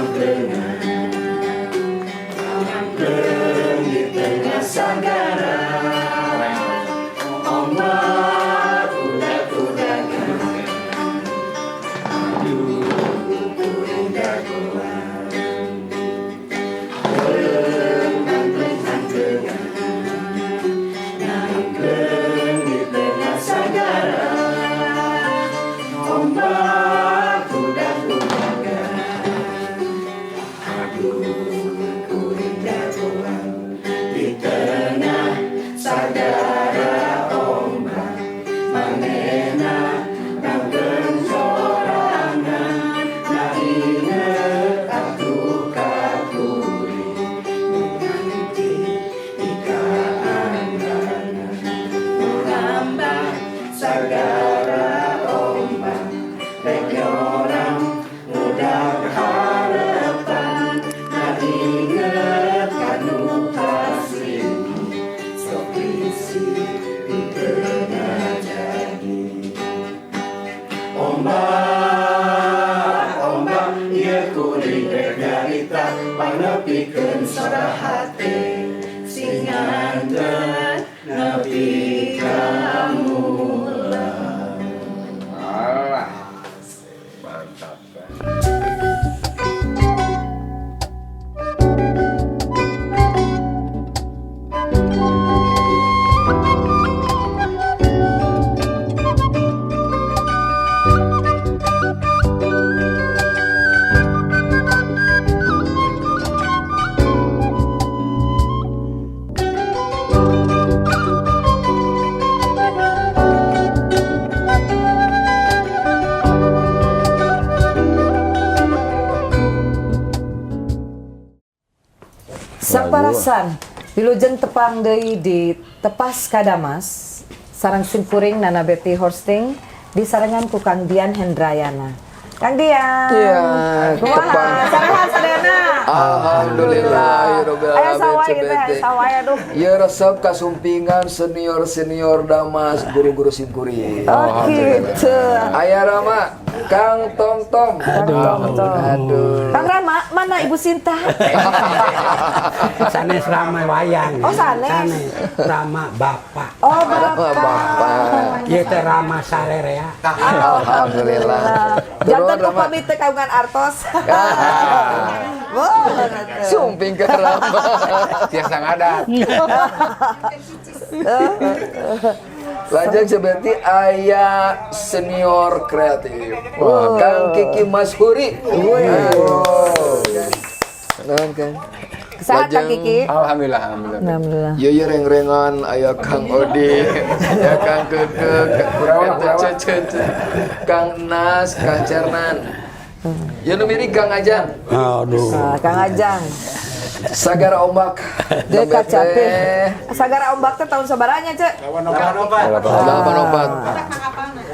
Angklengan, angkleng di tengah sagara. Ombak udag-udagan. Aduh, kuring jagoan. Angkleng, angkleng, angklengan. Angkleng di tengah sagara. Ombak udag-udagan. Aduh, kuring jagoan. Di tengah sagara ombak. Manehna ngangkleng sorangan. Nah, inget atuh ka kuring. Nu nganti di kaanggangan. Nambah sagara ombak. Rek nyorang ngudag harapan. Nah, inget kanu kasih. Sok bisi teu jadi. Ombak, ombak, ieu kuring rek nyarita pangnepikeun sabahate sing ngantet nepi ka mulang. Alah. Mantap. Saparasan, wilujeng tepang deui di Tepas Kadamas, sareng simkuring Nana Betty Horsting, disarengan ku Kang Dian Hendrayana. Kang Dian. Iya, Kumaha? tepang. Sarehat sadayana? Alhamdulillah, ya Rabbil Aya alamin, sawah gitu, Ceu Betty. Aya sawah aduh. Ya, resep kasumpingan senior-senior Damas, guru-guru simkuring. Oh gitu. Aya Rama, Kang Tom Tom. Kang Tom Tom. Aduh. Kang Rama, mana Ibu Sinta? Sanes Rama wayang. Oh, sanes. Rama bapak. Oh, Bapak. Bapak. Ieu teh Rama sarerea. Alhamdulillah. Janten Turun, Rama. upami teu kagungan artos. Wah, Sumping ke Rama. Tiasa ngadat. Lajeng seperti aya senior kreatif. Wah, Kang Kiki Mashuri. Aduh. Nuhun, Kang. Sehat, Kang Kiki? Alhamdulillah, alhamdulillah. Alhamdulillah. Iya iya, reng-rengan aya Kang Odi, ya Kang Keke, Kurawa, Kang Cece, Kang Nas, Kang Cernan. Ya nu miring Kang Ajang. Aduh. Nah, Kang Ajang. Sagara Ombak. Dekat capek. Sagara Ombak teh tahun sabaranya, Cek? 84.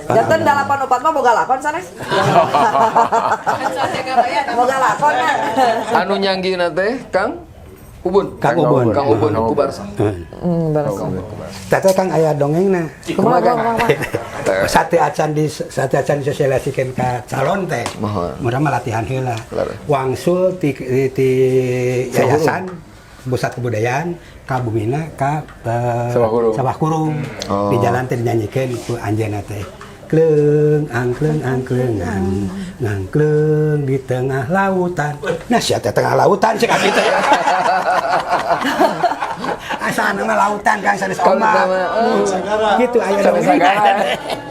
Janten 84 mah boga lakon sanes? Boga lakon nya. Anu nyanggina teh Kang Ubun. Kang Ubun. Kang Ubun Kubarsa. Barasa. Teh Kang aya dongengna. Kumaha, kumaha, kumaha? Sate acan disosialisasikan ka calon teh. Mohon. Murah mah latihan heula. Leres. Wangsul ti yayasan pusat kebudayaan ka bumina ka Sawah Kurung. Sawah Kurung. Oh. Di jalan teh dinyanyikeun ku anjeunna teh. Kleng, angkleng, angklengan, ngangkleng di tengah lautan. Nah, sia teh tengah lautan cek abdi teh. Asana mah lautan, Kang, sanes Kalau ombak. nama, Gitu aya Sanes dongeng. sagara.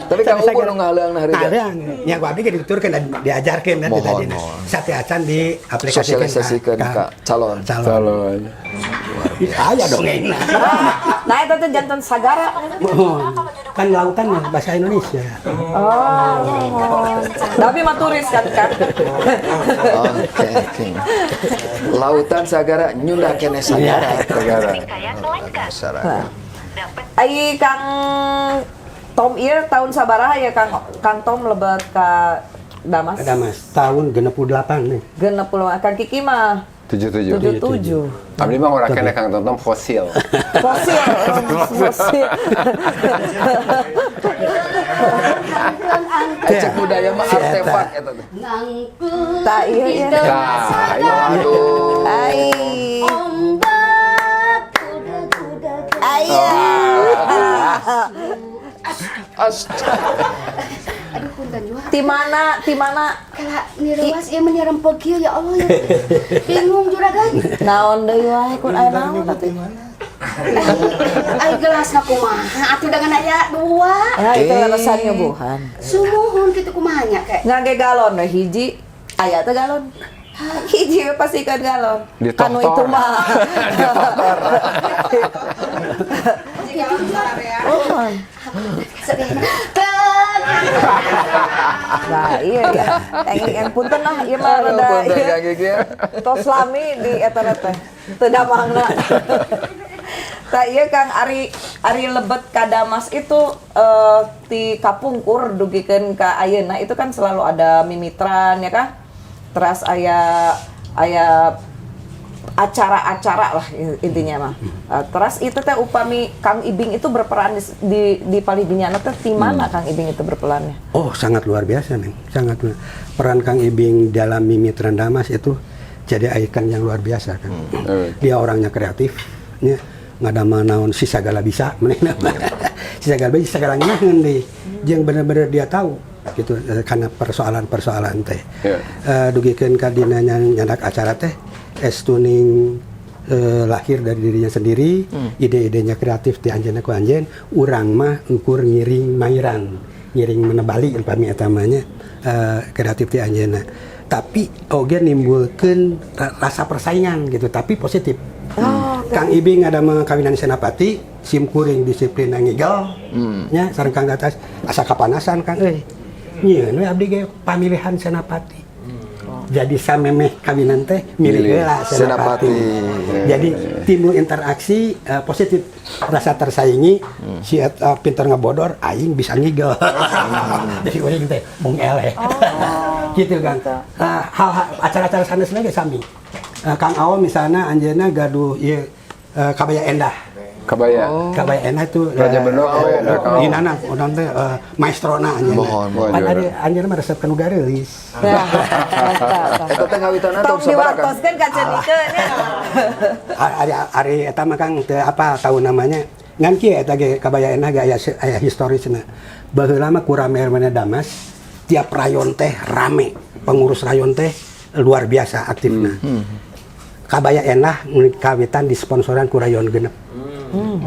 Tapi Kang Ubun nu ngahaleungna harita. Ngahaleung. Nya ku abdi ge dituturkeun dan diajarkeun kan Mohon, tadi. mohon. Sate acan diaplikasikeun Sosialisasikeun ka calon. Calon. Calon. Aya dongengna. Nah, itu teh janten sagara. Mohon. Kan lautan mah bahasa Indonesia. Oh. Tapi mah turis kan, Kang. Oke. Lautan sagara nyunda kene sagara. Sagara. Sagara. Ai Kang Tom ieu tahun sabaraha ya, Kang Kang Tom lebet ka Damas? Ada Mas, tahun 68 nih. 60. Kang Kiki mah 77. 77. Abdi mah ngora keneh, Kang Tonton fosil. Fosil, oh, fosil. Cek budaya mah artefak eta teh. Ngangkut Tak, iya. Nah, iya. Aduh. Ai. Ombak kuda-kuda. Ayah. Astaga. Aduh, punten juga. Ti mana? Ti mana? Kalau nirewas ieu mah rempeg kieu, ya Allah ya. Bingung, juragan. Naon deui wae kun aya naon atuh. Ai gelasna kumaha atuh dengan aya dua. Ya itu lelesan nyuguhan. Sumuhun kitu kumaha nya kayak. Ngangge galon we hiji, aya teh galon. Hiji we pasti kan galon. Di Kanu toktor. itu mah. Oh. Kleng. Nah, iya ya. Eng punten lah ieu mah Aduh, rada punten ieu. Kang Gigi ya. Tos lami di eta teh. Teu damangna. Tah ieu Kang, ari ari lebet ka Damas itu ti kapungkur dugikeun ka ayeuna itu kan selalu ada mimitran ya kan? Teras aya aya acara-acara lah intinya mah. Teras itu teh upami Kang Ibing itu berperan di palidinyana teh di mana Kang Ibing itu berperannya? Oh, sangat luar biasa, Neng. Sangat luar. Peran Kang Ibing dalam Mimitran Damas itu jadi ikon yang luar biasa kan. Dia orangnya kreatif, nya ngadamel naon si sagala bisa, manehna mah. Si sagala bisa, segala ngeunaheun deui. Jeung bener-bener dia tahu gitu karena persoalan-persoalan teh. Dugikeun ka dina nyandak acara teh estuning lahir dari dirinya sendiri, ide-idenya kreatif di anjeunna ku anjeun, urang mah ukur ngiring mairan, ngiring menebali upami eta mah nya, kreatif di anjeunna. Tapi oge nimbulkeun rasa persaingan gitu, tapi positif. Kang Ibing ada kawinan Senapati, sim kuring disiplin ngigel, nya sareng Kang Datas asa kapanasan Kang euy. Nyieun we abdi ge pamilihan Senapati. Jadi samemeh kawinan teh milih Milih heula Senapati. Senapati. Jadi timbul interaksi positif, rasa tersaingi, si eta pinter ngebodor, aing bisa ngigel. Jadi urang teh mung eleh. Gitu kan. Hal, acara-acara sanes lagi sami. Kang Awo misalnya anjeunna gaduh ieu kabaya endah. Kabaya. Kabaya endah itu Raja Benoa, Kabaya Endah, Kang Awo. Di nana urang teh maestrona anjeunna. Mohon, mohon Pan juara. ari anjeunna mah resep kanu gareulis. Nah, eta. Eta teh ngawitanna Tong tahun sabaraha, Kang? diwartoskeun ka cenikeun nya. Ari ari eta mah Kang teu apa tahu namanya. Ngan kieu eta ge kabaya endah ge aya aya historisna. Baheula mah kurame-ramena Damas, tiap rayon teh rame. Pengurus rayon teh luar biasa aktifna. Kabaya Endah kawitan disponsoran ku rayon 6. Dina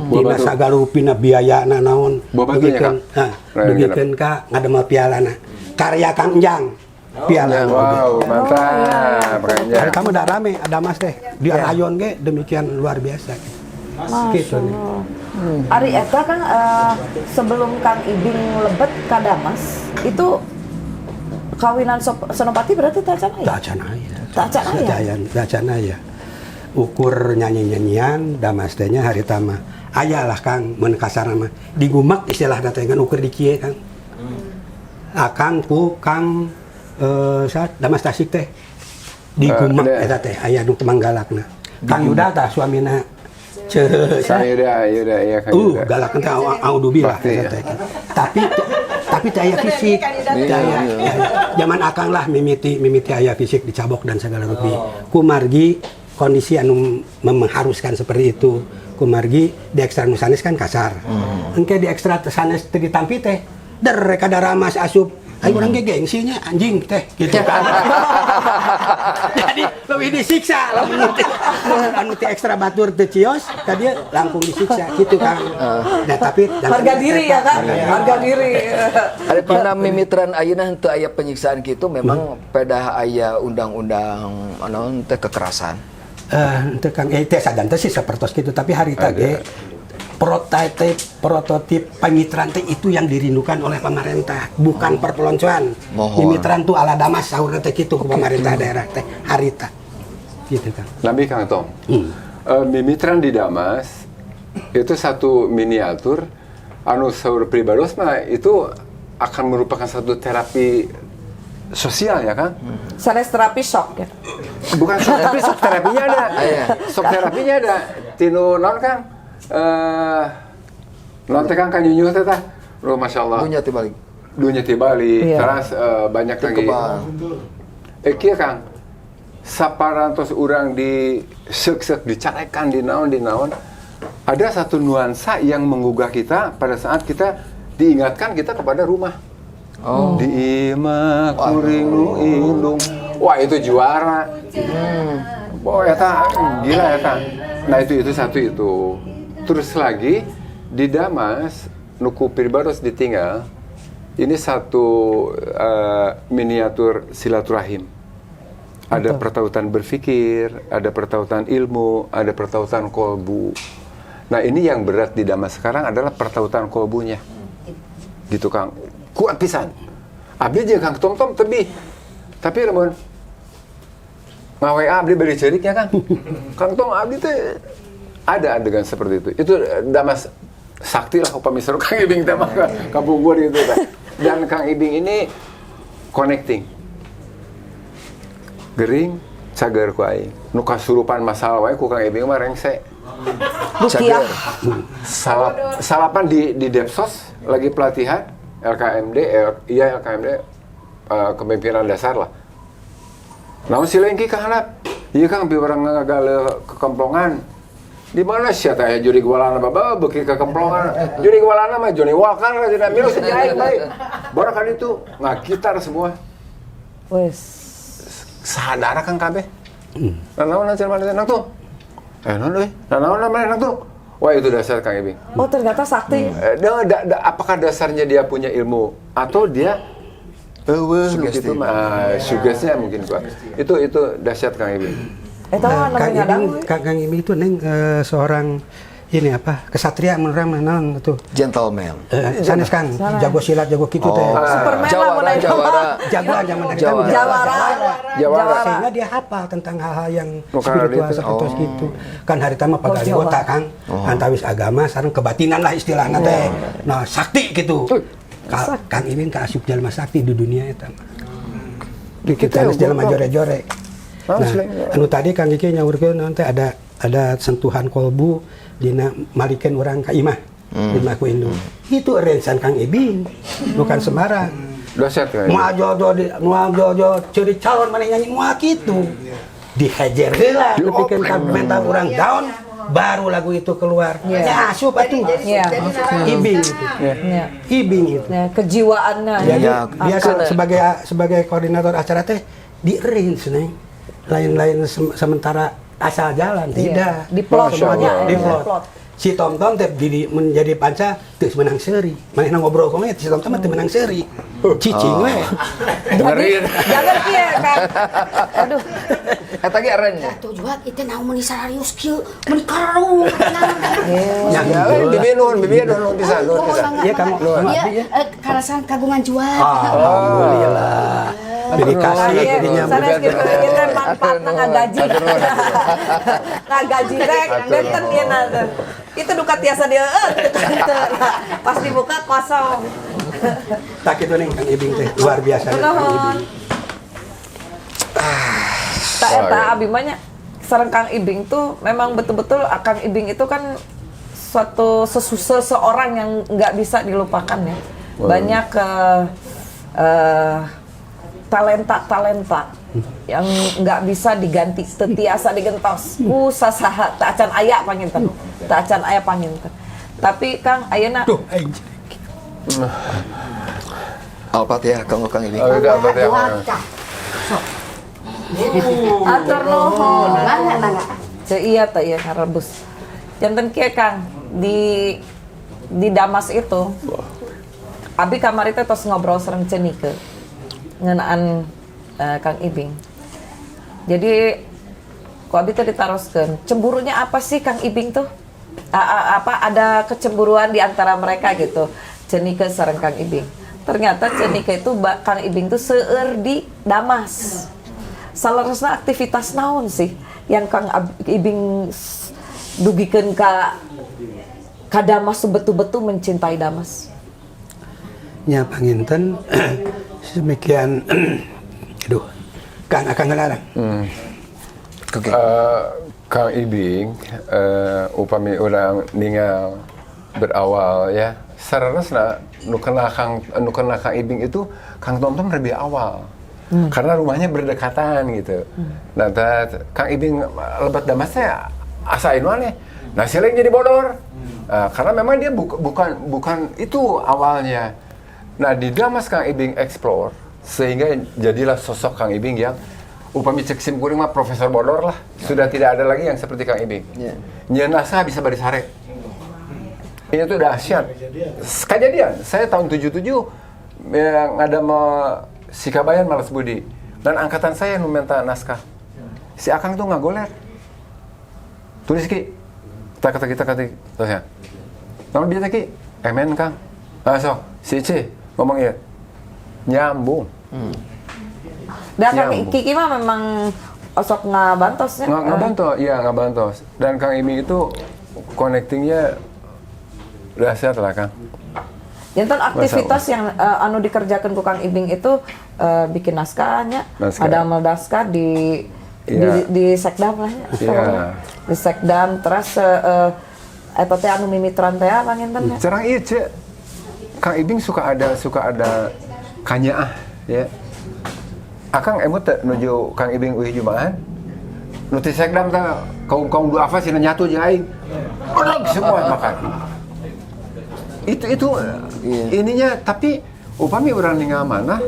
Buah batu. sagalupina biayana naon. Buah batunya, dugikeun Kang? nah, Rayon dugikeun ka ngademel pialana. Karya Kang Enjang. Piala. Wow, mantap. Kang Enjang. Hari kamu udah rame, ada mas teh. Di rayon ge demikian luar biasa. Gitu nih. Ari eta Kang sebelum Kang Ibing lebet ka Damas itu kawinan Senopati berarti tacan aya? Tacan aya. Tacan aya? Tacan, tacan aya. Ukur nyanyi-nyanyian Damas teh nya harita mah. Aya lah Kang, mun kasarna mah. Digumak istilahna teh kan ukur di kieu Kang. Akang ku Kang saat Damas Tasik teh digumak eta teh aya nu temang galakna. Kang Yuda tah suamina Ceu Kang Yuda, Yuda, iya Kang Yuda. Galak teh audubillah Pasti, eta teh. Tapi teh aya fisik. Teh aya. Zaman akang lah mimiti mimiti aya fisik dicabok dan segala rupi. Kumargi kondisi anu mengharuskan seperti itu. Kumargi di ekstra nu sanes kan kasar. Engke di ekstra sanes teu ditampi teh der rek daramas asup. Ayo urang ge gengsi nya anjing teh gitu kan. Jadi lebih disiksa lamun anu teh ekstra batur teu cios ka dia langkung disiksa gitu kan. Nah, tapi Harga diri ya kan? Harga diri. Ari pernah mimitran ayeuna henteu aya penyiksaan kitu memang pedah aya undang-undang naon teh kekerasan. Teu Kang, teh sadan teh sih sapertos gitu, tapi harita ge prototip prototip pemitran teh itu yang dirindukan oleh pemerintah, bukan perpeloncoan. Mohon. Pemitran tuh ala Damas saurna teh kitu ku pemerintah daerah teh harita. Gitu kan. Nabi Kang Tom. Mimitran di Damas itu satu miniatur anu saur pribados mah itu akan merupakan satu terapi sosial ya kan? Sanes terapi shock ya. Bukan shock, tapi shock terapinya ada. Iya. Shock terapinya ada. Tinu non Kang? Eh non teh Kang kanyunyuh teh tah. Oh, Masya Allah. Dunya tibalik. Dunya tibalik. Terus banyak Teu lagi. kebal. Eh kieu, Kang. Saparantos urang di seuk-seuk, dicarekan, di naon di naon, ada satu nuansa yang menggugah kita pada saat kita diingatkan kita kepada rumah. Di imah kuring nu indung. Wah, itu juara. Wah, eta gila eta. Nah, itu satu itu. Terus lagi di Damas nu ku pribados ditinggal ini satu miniatur silaturahim. Ada pertautan berpikir, ada pertautan ilmu, ada pertautan kolbu. Nah, ini yang berat di Damas sekarang adalah pertautan kolbunya. Gitu, Kang. Kuat pisan. Abdi jeung Kang Tom Tom tebih. Tapi lamun nga-WA abdi beri ceurik ya, Kang. Kang Tom, abdi teh ada adegan seperti itu. Itu Damas sakti lah upami seru Kang Ibing teh mah kapungkur gitu kan. Dan Kang Ibing ini connecting. Gering cager ku aing. Nu kasurupan masalah wae ku Kang Ibing mah rengse. Rukiah. Salapan di Depsos lagi pelatihan LKMD, iya LKMD, kepemimpinan dasar lah. Naon si Lengki ka handap? Iya Kang, piwarang ngagaleuh kekemplongan. Di mana sih teh jurig walana baba beuki kekemplongan. Jurig walana mah Johnny Walker aja milu aing bae. Baru kan itu ngagitar semua. Wes. Sadar Kang kabeh. Nah, naon cenah mana nang tuh? Eh, naon euy? Nah, naon mana nang tuh? Wah, itu dasar Kang Ibing. Oh, ternyata sakti. Eh, apakah dasarnya dia punya ilmu atau dia euweuh nu Sugesti. kitu mah, ah, sugestinya mungkin kuat. Itu dahsyat Kang Ibing. Eh, tahu Nah, Kang namanya Ibing, Kang Ibing itu neng seorang ini apa kesatria menurut orang naon itu. Gentleman. Eh, sanes Kang, jago silat, jago kitu teh. Oh. Superman lah Jawara, mulai jawara. Jagoan zaman dari Jawara. Jawara. Jawara. Sehingga dia hafal tentang hal-hal yang Oh, karena spiritual itu. seperti gitu. Kan hari tama Oh, Jawa. kota Kang, antawis agama sareng kebatinan lah istilahnya teh. Nah, sakti gitu. Kang Ibing kaasup jalma sakti di dunia eta mah. Di kita geus jalma jore-jore. Ah, Nah, selain- anu tadi Kang Kiki nyaurkeun naon teh ada sentuhan kolbu dina malikeun urang ka imah. Imah ku indung. Itu rensan Kang Ibing, bukan sembarang. Dahsyat Kang Ibing. Moal jojo di moal jojo curi calon maneh nyanyi moal kitu. Dihajar heula nepikeun ka mental urang down baru lagu itu keluar. Iya. Ya asup atuh. Iya. Ibing itu. Iya. Ibing itu. Ya, kejiwaannya. Jadi Ya, dia sebagai sebagai koordinator acara teh di arrange nih. Lain-lain sementara asal jalan tidak. Di plot Semuanya semuanya, di ya. plot. Plot. Si Tom Tom teh jadi menjadi panca teu menang seuri. Manehna ngobrol kome si Tom Tom teu menang seuri. Cicing we. Dengerin. Jangan kieu, Kang. Aduh. Eta ge arrange. Atuh juat itu naon meuni sararius kieu, meuni karung. Yang Ya, bibi nuhun, bibi nuhun pisan, nuhun pisan. Iya, kamu kamu Iya, abdi ya. karasan kagungan jual. Alhamdulillah. Jadi kasih Iya, jadinya. sanes kitu ieu teh manfaatna ngagaji. Ngagaji rek benten ieu na teh. Itu duka tiasa dia teu. Pas dibuka kosong. Tak itu nih Kang Ibing teh luar biasa nih, Kang Nuhun. Ibing. Tak eta abi mah nya sareng Kang Ibing tuh memang betul-betul Kang Ibing itu kan suatu seseorang yang nggak bisa dilupakan ya. Banyak talenta-talenta yang nggak bisa diganti, teu tiasa digentos. Ku sasaha teu acan aya panginten. Teu acan aya panginten. Tapi Kang ayeuna Duh, aing. Al-Fatihah kanggo Kang Ibing. Oh, udah, berarti Dua, apa? tah. Sok. Atur nuhun. Mangga, mangga. Ceu iya teh ieu ngarebus. Janten kieu Kang, di Damas itu abi kamari teh tos ngobrol sareng Ceu Nike ngeunaan Kang Ibing. Jadi ku abi teh ditaroskeun, cemburunya apa sih Kang Ibing tuh? Apa ada kecemburuan di antara mereka gitu. Ceu Nike sareng Kang Ibing. Ternyata Ceu Nike itu Kang Ibing tuh seueur di Damas. Saleresna aktivitas naon sih yang Kang Ibing dugikeun ka Damas tuh betul-betul mencintai Damas? Nya panginten semikian aduh Kang akan ngelarang. Oke. Kang Ibing, upami orang ningal berawal ya. Saleresna nu kenal Kang Ibing itu Kang Tomtom lebih awal. Karena rumahnya berdekatan gitu. Nah, Kang Ibing lebet Damas teh asa anu aneh. Nah, si lain jadi bodor. Nah, karena memang dia bukan bukan itu awalnya. Nah, di Damas Kang Ibing explore sehingga jadilah sosok Kang Ibing yang upami cek sim kuring mah Profesor Bodor lah. Sudah tidak ada lagi yang seperti Kang Ibing. Nyieun naskah bisa bari sare. Ini tuh dahsyat. Kejadian, saya tahun 77 yang ada mau si Kabayan Malas Budi dan angkatan saya yang minta naskah. Si Akang tuh nggak goler. Tulis, Ki. Tak kata kita kata terus ya. Nama dia Ki. Emen, Kang. Ah, sok, si C ngomong ya. Nyambung. Dan Kang Nyambung. Kiki mah memang osok ngabantos ya. Nggak bantu, iya nggak bantu. Dan Kang Ibing itu connectingnya dahsyat lah, Kang. Janten aktivitas yang anu dikerjakan ku Kang Ibing itu bikin naskahnya, Naskah. ada amal naskah di sekdam lah ya. Di sekdam terus eta teh anu mimitran teh panginten nya. Cerang iya, Cek. Kang Ibing suka ada kanyaah ya. Akang emut teh nuju Kang Ibing uih jumahan. Nu ti sekdam teh kaum kaum duafa sina nyatu jeung aing. Bedog semua makan. Itu ininya, tapi upami urang ningal mana,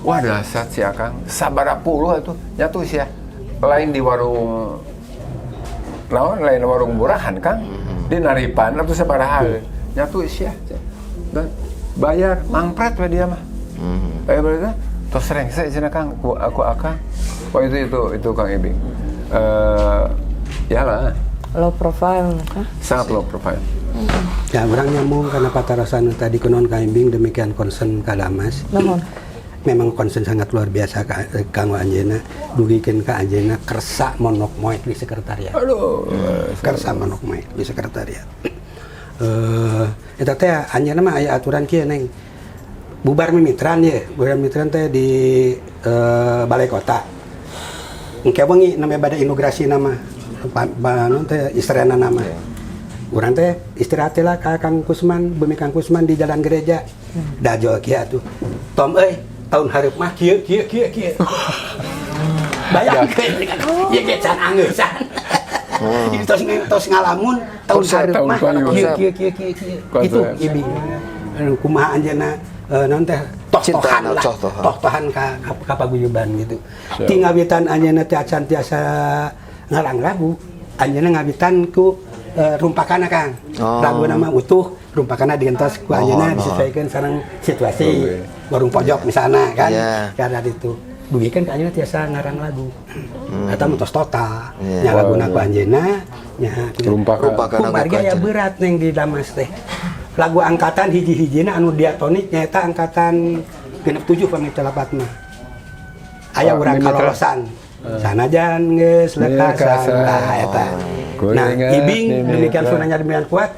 wah, dahsyat si Akang. Sabara puluh itu nyatu sih ya. Lain di warung naon, lain warung murahan, Kang. Di naripan atau sabaraha nyatu sih ya. Dan bayar mangpret we dia mah. Bayar berarti tos rengse cenah, Kang, ku aku Akang. Oh, itu Kang Ibing. Eh, ya lah, Low profile. Hah? Sangat low profile. Ya, urang nyambung karena patarosan tadi kunaon Kang Ibing demikian concern ka Damas. Nuhun. Memang concern sangat luar biasa ka kanggo anjeunna, dugikeun ka anjeunna kersa mondok moek di sekretariat. Aduh. Kersa mondok moek di sekretariat. Eh, eta teh anjeunna mah aya aturan kieu, Neng. Bubar mimitran ye, bubar mimitran teh di balai kota. Engke wengi namanya bade inaugurasi nama pa, naon teh istrena nama. Urang teh istirahat lah ka Kang Kusman, bumi Kang Kusman di jalan gereja. Dajol kieu atuh. Tom euy, tahun hareup mah kieu kieu kieu kieu. Bayangkeun, ieu ge can angeusan. Ini tos tos ngalamun tahun Konsep, hareup tahun mah payung. kieu kieu kieu kieu kieu. Konsep. Itu Ibing. Anu, kumaha anjeunna naon teh toh-tohan Cinta, lah. toh-tohan. Toh-tohan ka paguyuban gitu. Siap. Ti ngawitan anjeunna teh acan tiasa ngarang lagu, anjeunna ngawitan ku rumpakana, Kang. Oh. Lagu nama utuh, rumpakana digentos ku anjeunna Oh, no. disesuaikan sareng situasi. Oke. Warung pojok misalnya kan. Iya. Karena itu. Dugi kan ka anjeunna tiasa ngarang lagu. Eta mah tos total. Iya. Nya laguna ku anjeunna, nya Rumpakan. Rumpakan. Kumargi aya berat, Neng, di Damas teh. Lagu angkatan hiji-hijina anu diatonik nyaeta angkatan 67 pami teu mah. Aya Oh, urang mimitra. kalolosan. Sanajan geus lekasan Lekasan. tah eta. Nah, Kuringat Ibing mimitra. demikian sunanya demikian kuat,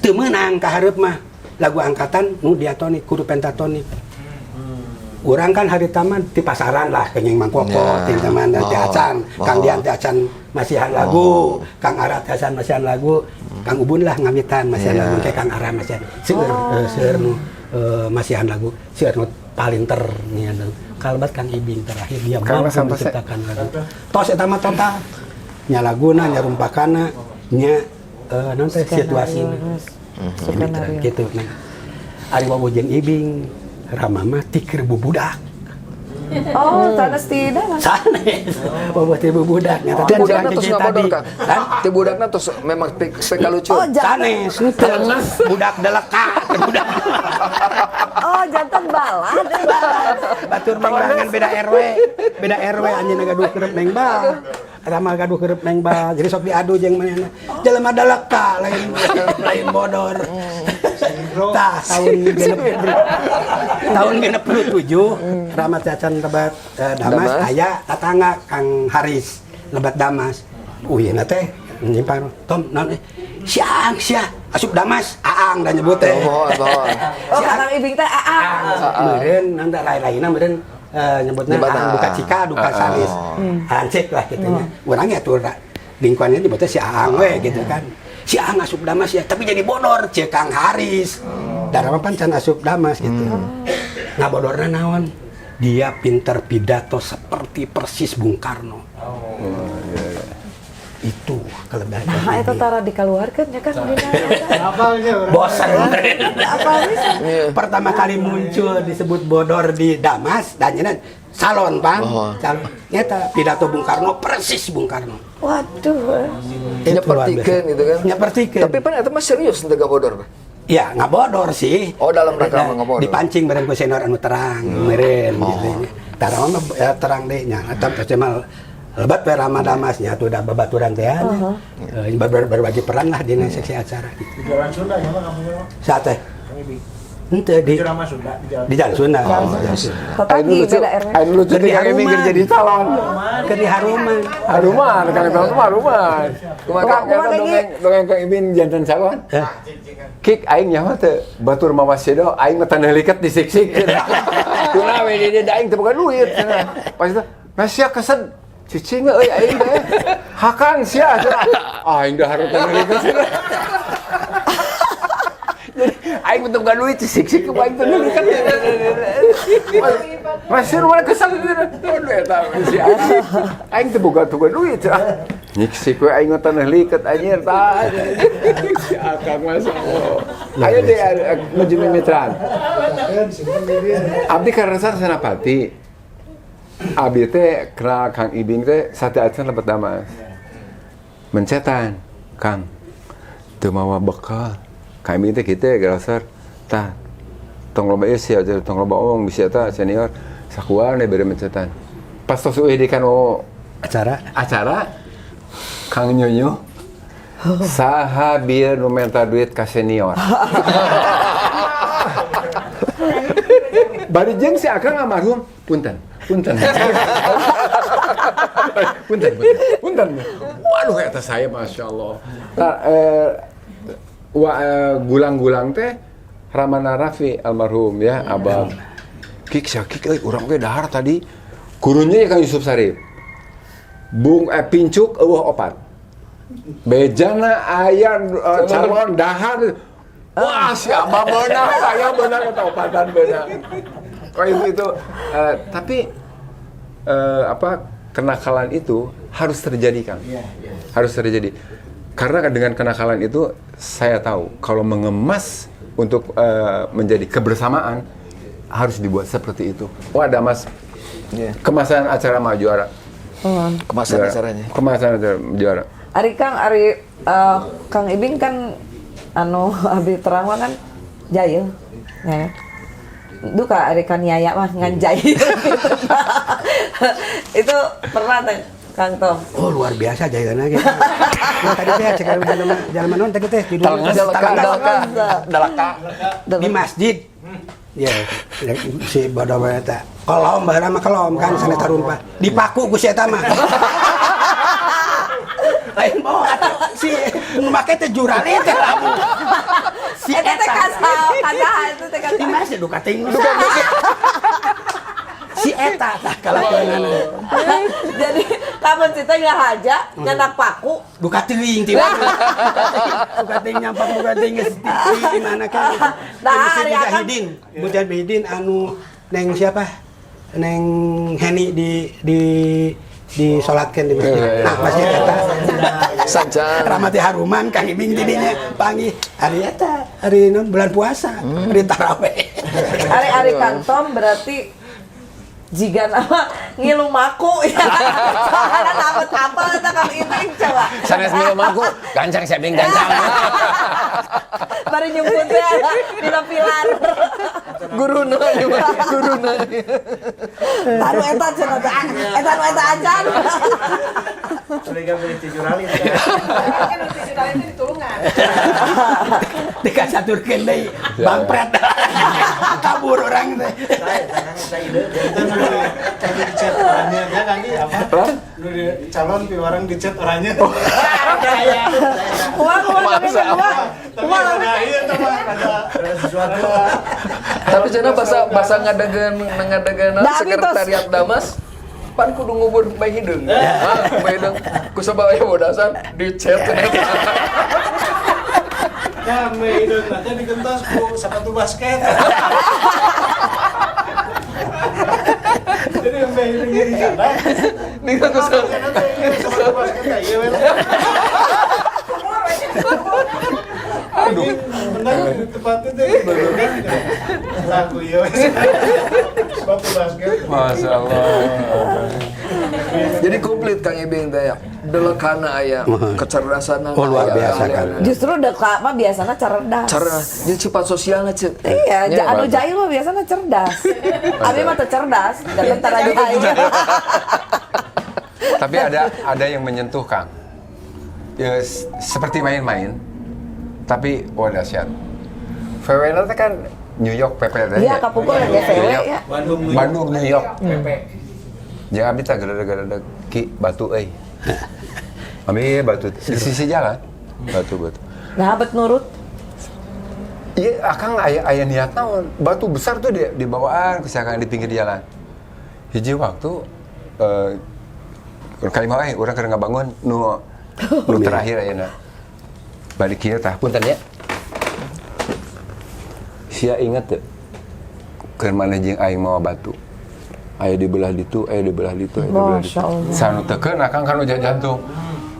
teu meunang ka hareup mah. Lagu angkatan nu diatonik kudu pentatonik. Urang kan hari taman di pasaran lah kenyang mangkoko Ya. ting teman dan teh acan, Kang Dian teh acan masihan lagu, Kang Ara teh acan masihan lagu, Kang Ubun lah ngawitan masihan lagu kayak Kang Ara masihan. Seueur seueur nu masihan lagu, seueur nu palinter nih anu. Kalbat Kang Ibing terakhir dia Karena mampu sampai menciptakan lagu. Tos eta mah total. Nya laguna, nya rumpakana, nya naon teh situasi. Skenario. Gitu. Nah, ari wawuh jeung Ibing, Rama mah ti keur bubudak. Oh, sanes tidak. Sanes. Wawuh ti bubudak. Nyata Ti teh budakna urang tos hiji ngabodor, tadi. Kang. Hah? Ti budakna tos memang pek lucu. Oh, jangan. Sanes, henteu. Budak deleka, budak. Oh, janten balad. Batur mengbangan beda RW, beda RW anjeunna gaduh kerep neng bal. Rama gaduh kerep neng bal. Jadi sok diadu jeung manehna. Jelema deleka lain lain bodor. Tah tahun 67 Rama cacan lebat Damas, Damas. Aya tatangga Kang Haris lebat Damas. Uih teh nyimpan Tom naon eh siang sia asup Damas Aang dan nyebut teh. Mohon, mohon. Oh, Kang Ibing teh Aang. Meureun nanti lain-lainna meureun nyebutna Nyebutna Aang duka cika duka Aang. salis. Hansip lah gitu nya. Urang ya tuh lingkungannya nyebutnya si Aang we gitu kan. Si Aang asup Damas ya, tapi jadi bodor cek Kang Haris. Da Rama pan can asup Damas gitu. Ngabodorna naon? Dia pinter pidato seperti persis Bung Karno. Itu kelebihan. Nah, eta tara dikaluarkeun ya kan dina. Apalnya orang. Bosan. Apa bisa? Pertama kali muncul disebut bodor di Damas dan ini salon, Bang. Calon. Nyata pidato Bung Karno persis Bung Karno. Waduh. Itu luar biasa. Nyepertikeun gitu kan. Nyepertikeun. Tapi pan eta mah serius teu ngabodor. Ya, ngabodor sih. Oh, dalam rangka Nah, ngabodor. Dipancing bareng ku senior anu terang, meureun gitu. Tah, Rama mah ya, terang deh nya. Eta teh mah lebat we Rama Damas nya atuh da babaturan teh nya. Berbagi peran lah dina seksi acara gitu. Di Jalan Sunda ya mah kamu mah. Saat teh. Kang Ibing. Henteu di Di Rama Sunda di Jalan. di Jalan Sunda. Jalan Sunda. Tetanggi beda RW. Anu lucu Keur di di Kang Ibing Haruman. jadi calon. Keur di Haruman. Haruman, Kang Tom mah haruman. Kumaha Kang Kumaha, eta kumaha, dongeng dongeng Kang Ibing janten calon? Eh, Kik aing nyaho teu batur mawa sedo aing mah tanah liket disiksik. Tuna we di dieu aing teu boga duit cenah. Pas itu, "Mas sia kesed cicing euy aing teh. Hakan sia cenah." Aing dahar tanah liket cenah. Jadi aing mah teu boga duit disiksik ku aing tanah liket. Mas sia mana kesel aduh eta si aing. Aing teu boga duit cenah. Nyiksik we aing mah tanah liket anjir tah. Si akang masa Allah. Ayo deh nuju mimitran. Abdi karesan Senapati. Abdi teh kenal Kang Ibing teh sateuacan lebet Damas. Mencetan, Kang. Teu mawa bekal. Kang Ibing teh kitu geraser. Tah, tong loba ieu sia tong loba omong bisi eta senior sakuan we bere mencetan. Pas tos eueuh di kanu acara acara Kang Nyonyo saha bieu nu menta duit ka senior. Bari jeung si Akang almarhum, punten, punten. Punten, punten, punten. Waduh eta saya Masya Allah. Nah, gulang-gulang teh Ramana Raffi almarhum ya, abang. Kik sia kik euy urang ge dahar tadi. Gurunya ya Kang Yusuf Sarip. Bung pincuk eueuh opat. Bejana aya calon dahar. Wah, siapa beunang? Saya beunang atau opatan beunang. Oh itu tapi apa kenakalan itu harus terjadi, Kang. Iya. Harus terjadi. Karena dengan kenakalan itu saya tahu kalau mengemas untuk menjadi kebersamaan harus dibuat seperti itu. Wah, Damas. Kemasan acara mah juara. Kemasan Juara. acaranya. Kemasan acara juara. Ari Kang, Ari Kang Ibing kan anu abdi terang mah kan jahil. Ya. Duka ari kan yaya mah ngan jahil gitu. Itu pernah teh Kang Tom. Oh luar biasa jahilna gitu. Nah, tadi teh cek jalan jalan mana tadi teh judulnya Dalaka, Talengkas. dalaka, dalaka. Di masjid. Ya, ya, si bodoh eta. Kolom baheula mah kolom kan sanes tarumpah. Dipaku ku si eta mah. Lain bawa atuh si nu make teh jurali teh labu. Si Eta teh kasal, kasaha itu teh Di kasaha. masjid duka teuing nu Si eta tah kalakuanana. Jadi kapan sih teh ngahaja nyanak paku. Duka teuing ti duka teuing nyampak duka teuing geus di mana kan. Nah, Di Masjid ari akang- Mujahidin, Mujahidin anu neng siapa? Neng Heni di disolatkeun di masjid. Iya. Nah, masjid eta. Sancang. Ramati Haruman Kang Ibing di dinya panggih hari eta, hari non bulan puasa, hari taraweh. Ari ari Kang Tom berarti jiga nama ngilu maku ya. Soalnya takut apa eta Kang Ibing coba. Sanes minum aku, gancang siap ding gancang. Bari nyumput teh dina pilar. Guruna, ieu mah, guruna. Baru eta cenah teh. Eta nu eta acan. Curiga beli tijurali. Kan nu tijurali itu ditulungan. Dikasaturkeun deui bangpret. Kabur orang teh. Saya ide. Itu nu di chat orangnya ya kan apa? Nu di calon piwarang di chat orangnya. Kumaha kumaha tapi kumaha. Tapi ada iya tuh mah ada sesuatu. Tapi cenah bahasa bahasa ngadegeun ngadegeun Da, abi tos. sekretariat Damas pan kudu ngubur bae hideung. Ah, bae hideung. Ku sabab aya bodasan di chat cenah. Nah, me hideung teh digentos ku sepatu basket. Jadi me hideung di kandang. Digentos Sepatu basket teh ieu we. Aduh, menang di tempat itu baru kan. Lagu ieu we. Sepatu basket. Masya Allah. Jadi komplit Kang Ibing teh ya. Delekana aya, kecerdasan. Oh, luar biasa, Kang. Justru dekat mah biasanya cerdas. Cerdas. Jadi sifat sosialnya cek. Iya, Ya, anu jahil mah biasanya cerdas. Abi mah teu cerdas, dan tara jahil. Tapi ada yang menyentuh, Kang. Ya, seperti main-main, tapi wah dahsyat. VW nanti kan New York PP teh. Iya, kapungkur ya VW New York. ya. Bandung, New York. Bandung New York. PP. Ya abi teh gara-gara ki batu euy. Ami batu di sisi jalan. Batu batu. Nah, bet nurut. Iya, akang aya aya niat naon. Batu besar tuh di dibawaan ku si akang di pinggir jalan. Hiji waktu kalima euy urang keur ngabangun nu nu terakhir ayeuna. Balik kieu tah punten ya. Sia inget teu? Keur maneh jeung aing mawa batu. Aya di belah ditu, aya di belah ditu, aya di belah ditu. Masya Allah. Sanu teukeun akang kan udah jantung.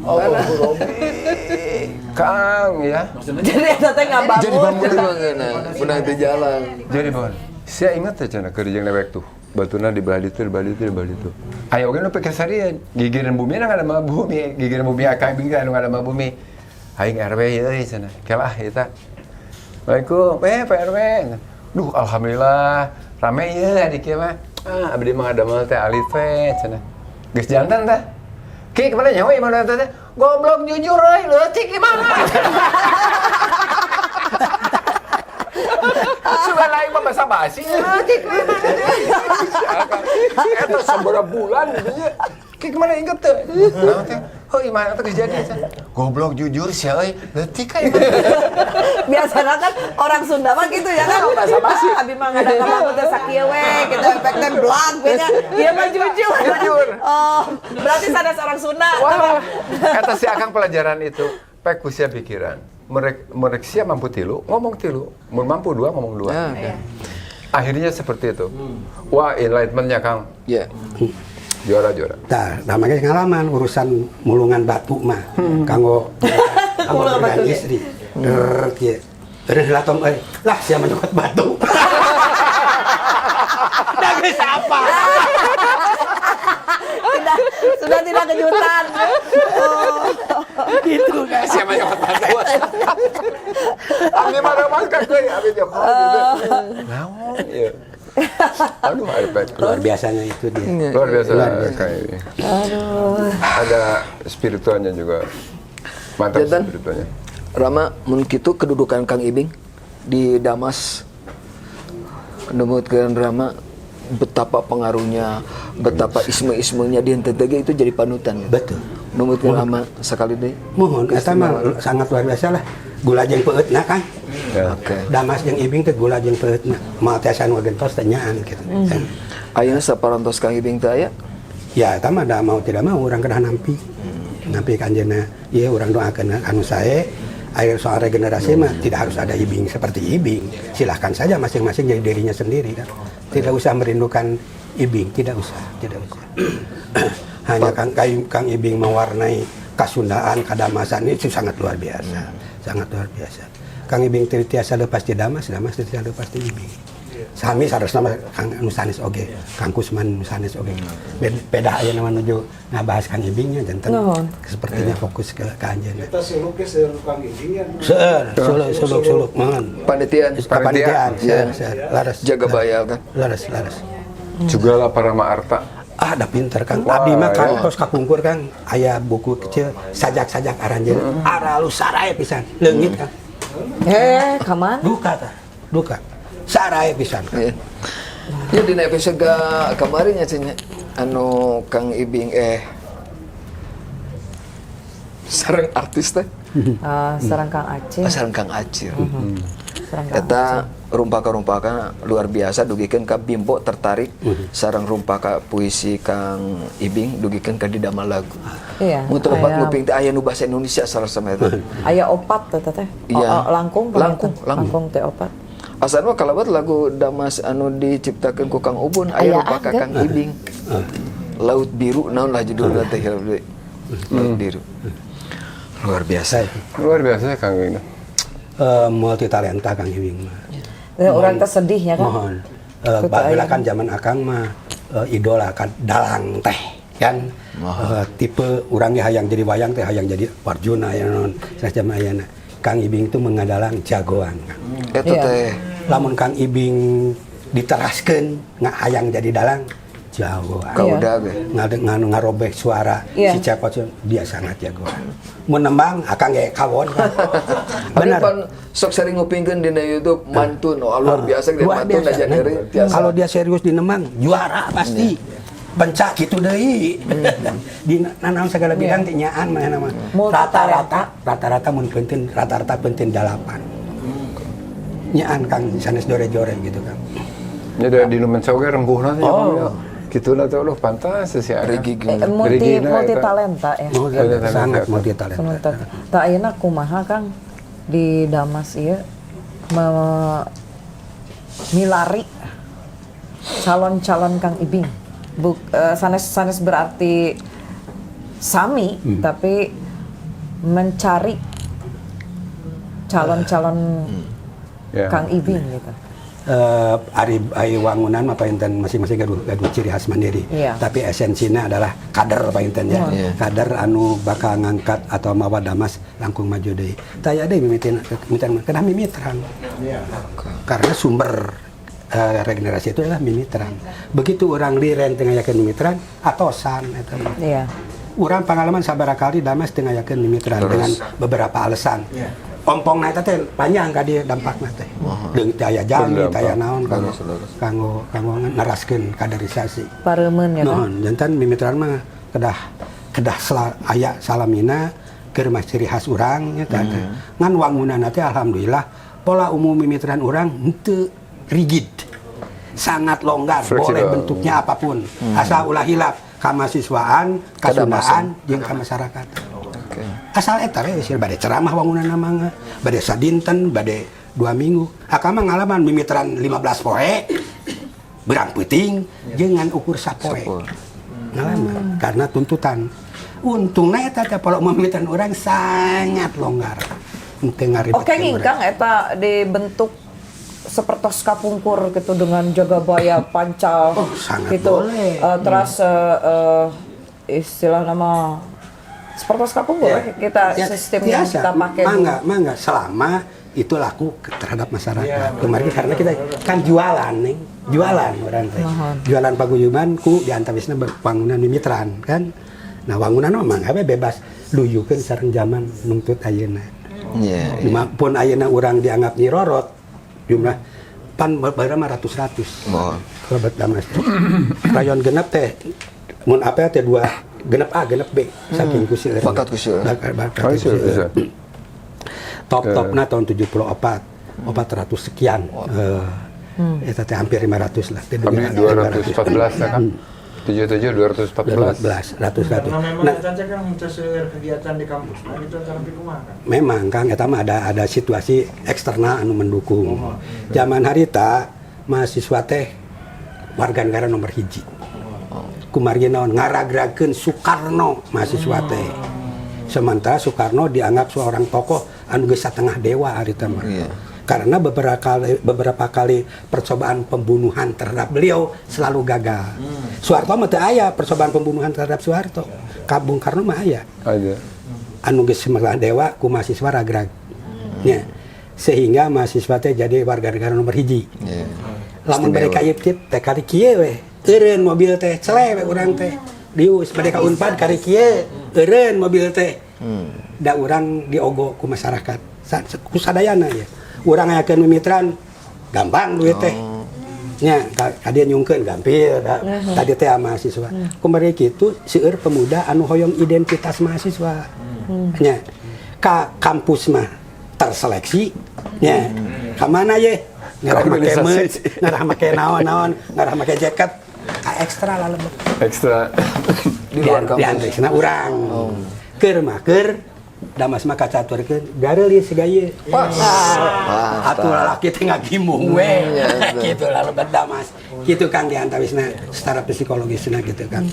Oh, Kang ya. Jadi eta teh ngabangun. Jadi bangun. Jadi bangun, benar di jalan. Jadi bangun. Sia inget teh cenah keur jeung dewek tuh. Batuna di belah ditu, di belah ditu, di belah ditu. Ayo oge nu pikir sarian, gigireun bumi na ngadamel bumi, gigireun bumi akang bingkai anu ngadamel bumi. Aing RW euy cenah. Kelah eta. Assalamualaikum, Pak RW. Duh, alhamdulillah rame ye adik ieu mah. Ah, abdi mah ngadamel teh alit we cenah. Geus jantan teh. Ki kemana nyawa imah teh? Goblok jujur euy, leutik gimana? Suka lain mah basa basi leutik eta sabaraha bulan gitu nya. Ki kemana inget teh? Naon teh? Heuh imah eta geus jadi cenah. Goblok jujur sia euy, leutik ka imah. Biasanya kan orang Sunda mah gitu ya kan. Basa-basi. Abi mah ngabangun teh sakieu we, gitu efek teh blag we nya. Ieu mah jujur. Jujur. Oh, berarti sanes orang Sunda. Wah, kata si Akang pelajaran itu, pek ku sia pikiran. Merek sia mampu tilu, ngomong tilu. Mun mampu dua, ngomong dua. Ya, oke. Akhirnya seperti itu. Wah, enlightenmentnya Kang. Ya. Juara-juara. Tah, namanya pengalaman urusan mulungan batu mah. Kanggo kanggo Mulungan dengan batu, ya? istri. Der kieu. Terus latom euy, lah sia menyokot batu. Da geus apa? Tidak, sudah tidak kejutan. Oh. Gitu kan. Siapa yang batu? Abi mah remas kan euy, abi nyokot gitu. Naon ieu? Aduh, iPad. Luar biasanya itu dia. Luar biasa. Luar biasa. Kayak ini. Ada spiritualnya juga. Mantap Jantan. spiritualnya. Rama, mun kitu kedudukan Kang Ibing di Damas numutkeun Rama betapa pengaruhnya, betapa isme-ismenya di NTT itu jadi panutan. Gitu. Betul. Numutkeun Rama sekali deh. Mohon eta mah sangat luar biasa lah. Gula jeung peueutna kan. Ya. Oke. Damas jeung Ibing teh gula jeung peueutna. Moal tiasa nu gentos teh nyaan gitu. Ayeuna saparantos Kang Ibing teh aya. Ya eta mah da mau tidak mau urang kedah nampi. Nampi ka anjeunna. Ieu urang doakeun anu sae. Air soal regenerasi mah tidak harus ada Ibing seperti Ibing. Silahkan saja masing-masing jadi dirinya sendiri kan. Tidak usah merindukan Ibing, tidak usah, tidak usah. Hanya Kang, Kang, Kang Ibing mewarnai kasundaan, kadamasan itu sangat luar biasa, sangat luar biasa. Kang Ibing teu tiasa lepas di Damas, Damas teu tiasa lepas di Ibing. Sami sarasna mah Kang nu sanes oge, Kang Kusman nu sanes oge. Beda aya nama nuju ngabahas Kang Ibingnya janten Nuhun. Sepertinya fokus ke anjeunna. Kita suluk ya, seur Kang Ibing ya. Seueur, suluk suluk suluk mohon. Panitian. Kepanitiaan, Iya. seueur, seueur. Laras. Jaga bayar kan. Laras, laras. Juga lah Parama Arta. Ah, da pinter Kang. Wah, Abdi mah kan iya. tos kapungkur Kang, aya buku kecil sajak-sajak aranjeun. Aralus sarae pisan. Leungit Kang. Eh, kaman? Duka tah. Duka. Sarae pisan. Kang. Iya. Ya dina episode kemarin ya cenah anu Kang Ibing sareng artis teh. Ah, sareng Kang Acil. Ah, sareng Kang Acil. Sareng Kang Eta rumpaka-rumpaka luar biasa dugikeun ka Bimbo tertarik sareng rumpaka puisi Kang Ibing dugikeun ka didamel lagu. Iya, Mun teu lepat aya- nguping teh aya nu bahasa Indonesia salah sama eta. Aya opat teh teh. Iya. Oh, oh, langkung Langkung, panginten. langkung. Langkung teh opat. Asalna kalebet lagu Damas anu diciptakeun ku Kang Ubun aya Ayaan, rumpaka kan? Kang Ibing. Laut Biru naon lah judulna teh kira deui. Laut Biru. Luar biasa. Luar biasa Kang Ibing. Multi talenta Kang Ibing mah. Orang teh sedih ya kan. Mohon. Kutu Baheula aya. kan zaman Akang mah idola kan dalang teh kan. Tipe urangnya hayang jadi wayang teh hayang jadi Arjuna ya non zaman ayana. Kang Ibing itu mengadalang jagoan, Kang. Eta teh Lamun Kang Ibing diteraskeun nggak hayang jadi dalang jagoan. Kauda ge. Ngarobek suara si cepot dia sangat jagoan. Mun nembang Akang ge kawon kan. Benar. Benar. Pan sok sering ngupingkeun dina YouTube mantun, oh, luar biasa gede Luar mantun biasa. aja Nah, dari tiasa. kalau dia serius di nembang, juara pasti. Pencak gitu deui. Di nanaon segala bidang teh nyaan manehna mah. Multi-talenta. Rata-rata rata-rata mun penting rata-rata penting dalapan. Nyaan Kang sanes jore-jore gitu Kang. Ya dari di nu mencoge rembuhna teh Oh. ya. Gitu lah tuh loh pantas sih Akang. Rigig. Multi Regina multi eta. talenta ya. Multi-talenta. Sangat multi talenta. Sementara tak ayeuna kumaha Kang di Damas ieu milari calon-calon Kang Ibing. Sanes sanes berarti sami tapi mencari calon-calon Kang Ibing gitu. Ari ari wangunan mah panginten masing-masing gaduh gaduh ciri khas mandiri. Tapi esensinya adalah kader panginten ya. Kader anu bakal ngangkat atau mawa Damas langkung maju deui. Taya deui mimitin mimitan kedah mimitran. Karena sumber regenerasi itu adalah mimitran. Begitu orang liren teu ngayakeun mimitran atosan eta mah. Urang pengalaman sabaraha kali Damas teu ngayakeun mimitran dengan beberapa alasan. Ompong eta teh panjang ka dieu dampakna teh. Deung teu aya jalmi, teu aya naon kanggo kanggo kanggo neraskeun kaderisasi. Pareumeun ya kan. Nuhun, janten mimitran mah kedah kedah aya salamina keur mah ciri khas urang nya teh. Ngan wangunanna teh alhamdulillah pola umum mimitran urang henteu rigid. Sangat longgar, boleh Fleksibel. bentuknya apapun. Asal ulah hilap kamasiswaan, kasundaan jeung ka masyarakat. Asal eta we sih bade ceramah wangunan mangga, bade sadinten, bade 2 minggu. Akang mah ngalaman mimitran 15 poe, berang peuting jeung ngan ukur sapoe. Sapoe. Ngalaman karena tuntutan. Untungna eta teh pola mimitan urang sangat longgar. Henteu ngaribetkeun Oke urang. Kang eta dibentuk sepertos kapungkur gitu dengan jagabaya pancal Oh, sangat gitu. boleh. Terus istilah nama sepertos kapungkur kita Ya, sistem yang biasa. kita pakai dulu. Mangga, mangga selama itu laku terhadap masyarakat. Kemarin karena kita kan jualan nih, jualan orang teh. Jualan paguyuban ku di antawisna bangunan mimitran kan. Nah, wangunan mah mangga we bebas luyukeun sareng zaman nuntut ayeuna. Iya. Cuma pun ayeuna urang dianggap nyirorot jumlah pan baheula mah ratus-ratus. Mohon. Kalebet Damas. Rayon genep teh mun apa teh dua genep A genep B saking ku seueur. Bakat ku seueur. Bakat Oh, ku iya, seueur. bisa. Top-topna tahun 74 400 sekian. Eta teh hampir 500 lah. Teh Kami 214 ya kan? 77 214. 214 ratus-ratus. Karena memang Nah, eta teh kan henteu seueur kegiatan di kampus nah gitu antara kumaha kan. memang Kang eta mah ada situasi eksternal anu mendukung. Zaman harita mahasiswa teh warga negara nomor hiji. Kumargi naon ngaragrakeun Soekarno mahasiswa teh. Sementara Soekarno dianggap seorang tokoh anu geus satengah dewa harita mah. Karena beberapa kali percobaan pembunuhan terhadap beliau selalu gagal. Soeharto mah teu aya percobaan pembunuhan terhadap Soeharto. Ka Bung Karno mah aya Ada. Anu geus setengah dewa ku mahasiswa ragrag. Nya. Sehingga mahasiswa teh jadi warga negara nomor hiji. Lamun Istimewa. bade ka IPTIP teh kari kieu we. Eureun mobil teh cele we urang teh. Dius bade ka Unpad kari kieu, eureun mobil teh. Da urang diogo ku masyarakat. Ku sadayana ya. Urang ngayakeun mimitran gampang duit teh. Nya, ka dia nyungkeun gampil da. Tadi teh mahasiswa. Kumargi kitu seueur pemuda anu hoyong identitas mahasiswa. Nya. Ka kampus mah terseleksi nya. Kamana ye? Ngarah make Organisasi. Merch, ngarah make naon-naon, ngarah make jaket. Ka ekstra lah lebet. Ekstra. Di luar Di kampus. antawisna urang. Keur mah keur Damas mah kacaturkeun gareulis siga ieu. Pas. Atuh lalaki teh ngagimung we. Iya, betul. Gitu lah lebet Damas. Gitu Kang, di antawisna secara psikologisna gitu kan.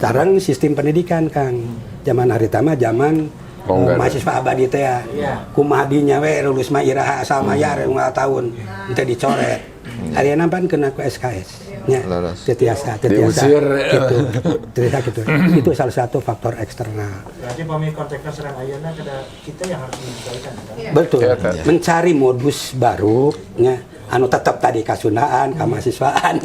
Sareng sistem pendidikan, Kang. Zaman harita mah zaman Longgar. Mahasiswa abadi teh ya. Kumaha dinya we lulus mah iraha asal mayar unggal tahun henteu dicoret. Ayeuna pan kena ku SKS. Nya, Leres. teu tiasa, teu tiasa. Diusir. Gitu. Teu tiasa gitu. Itu salah satu faktor eksternal. Berarti pami konteksnya sareng ayeuna kada kita yang harus menyesuaikan kan? Betul. Ya, kan? Mencari modus baru nya anu tetap tadi kasundaan, kamahasiswaan,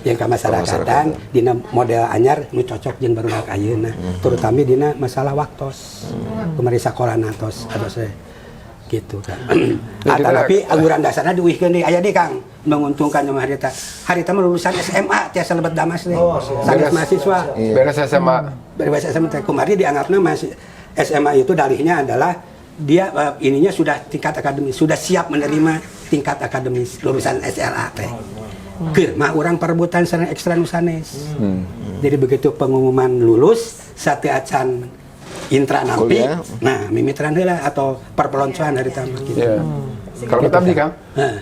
yang kamasyarakatan dina model anyar nu cocok jeung barudak ayeuna, terutama dina masalah waktos. Kamari sakola natos atos we. Gitu kan. Ya, Ah, tapi angguran dasarnya diuihkeun deui aya deui, Kang, menguntungkan sama harita. Harita mah lulusan SMA tiasa lebet Damas teh. Oh, siap. Sanes Beres. mahasiswa. Beres SMA. Berbahasa SMA teh kumari dianggapnya masih SMA itu dalihnya adalah dia ininya sudah tingkat akademis, sudah siap menerima tingkat akademis lulusan SLA teh. Keur mah urang perebutan sareng ekstra nu sanes. Jadi begitu pengumuman lulus sateuacan intra nampi, Kuliah. Nah mimitran heula atau perpeloncoan harita mah gitu. Iya. Kalau kita abdi, Kang,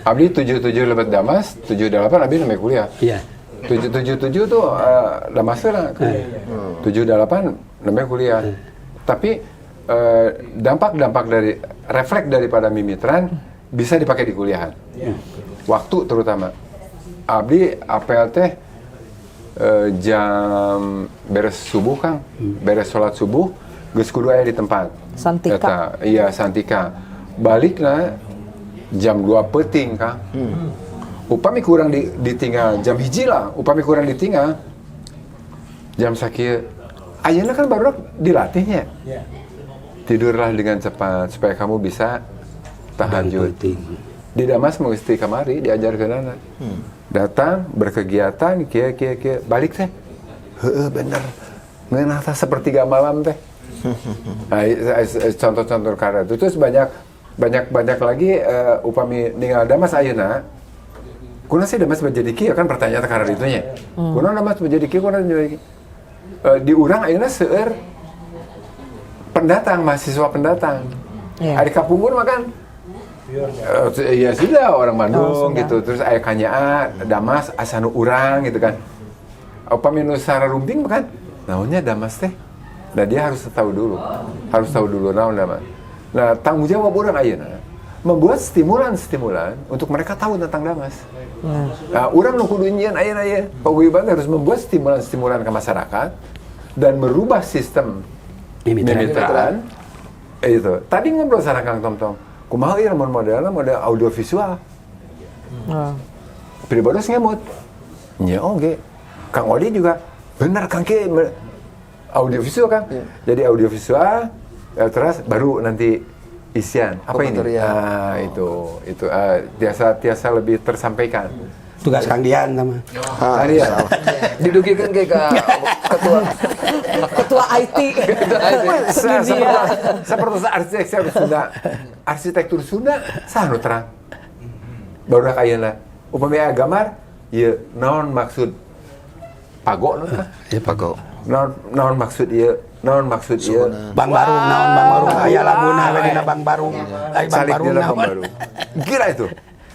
abdi 77 lebet Damas, 78 abdi namanya kuliah. Iya. 777 tuh Damas lah. 78 namanya kuliah. Tapi dampak-dampak dari refleks daripada mimitran bisa dipakai di kuliahan. Waktu terutama. Abdi apel teh jam beres subuh, Kang, beres sholat subuh, geus kudu aya di tempat. Santika. Eta, iya Santika. Balikna jam 2 peuting, Kang. Upami kurang ditinggal jam 1 lah, upami kurang ditinggal jam sakieu. Ayeuna kan baru dilatihnya. Tidurlah dengan cepat supaya kamu bisa tahajud. Penting. Di Damas mesti kamari diajarkeun anak. Datang berkegiatan kieu kieu kieu balik teh. Heeh bener. Ngeunah tah sepertiga malam teh. Nah, contoh-contoh karya itu terus banyak banyak banyak lagi upami ninggal Damas ayeuna. Kunaon sih Damas menjadi kieu kan pertanyaan karena itunya. Kunaon Damas menjadi kieu, kunaon menjadi kieu? Di urang ayeuna seueur pendatang, mahasiswa pendatang. Ari kapungkur mah kan ya sudah orang Bandung Oh, sudah. gitu. Terus aya kanyaa Damas asa nu urang gitu kan. Upami nu rumping mah kan naonnya Damas teh. Nah, dia harus tahu dulu. Harus tahu dulu naon Damas. Nah, tanggung jawab urang ayeuna membuat stimulan-stimulan untuk mereka tahu tentang Damas. Nah, urang nu kudu nyieun ayeuna ye. Paguyuban harus membuat stimulan-stimulan ke masyarakat dan merubah sistem Mimitran. mimitraan. Itu. Tadi ngobrol sama Kang Tomtom. Kumaha ieu lamun modelna model audiovisual. Oh. Pribados ngemut. Nya oge. Kang Odi juga benar Kang Ki audiovisual kan. Jadi audiovisual terus baru nanti isian apa ini? Komentar, ya. Ah, itu tiasa tiasa lebih tersampaikan. Tugas Kang Dian sama. Ah, Arya. salah. Didugikeun ke ka ketua. Ketua IT. Seperti seperti arsitektur Sunda, arsitektur Sunda saha nu terang. Baru ayeuna. Upami aya gambar, ieu naon maksud pago nu tah? Ya pago. Naon naon maksud ieu? Naon maksud ieu? Bang Barung naon Bang Barung aya laguna we dina Bang Barung. Ai Bang Salik Barung dina Bang naon. Barung. Gila itu.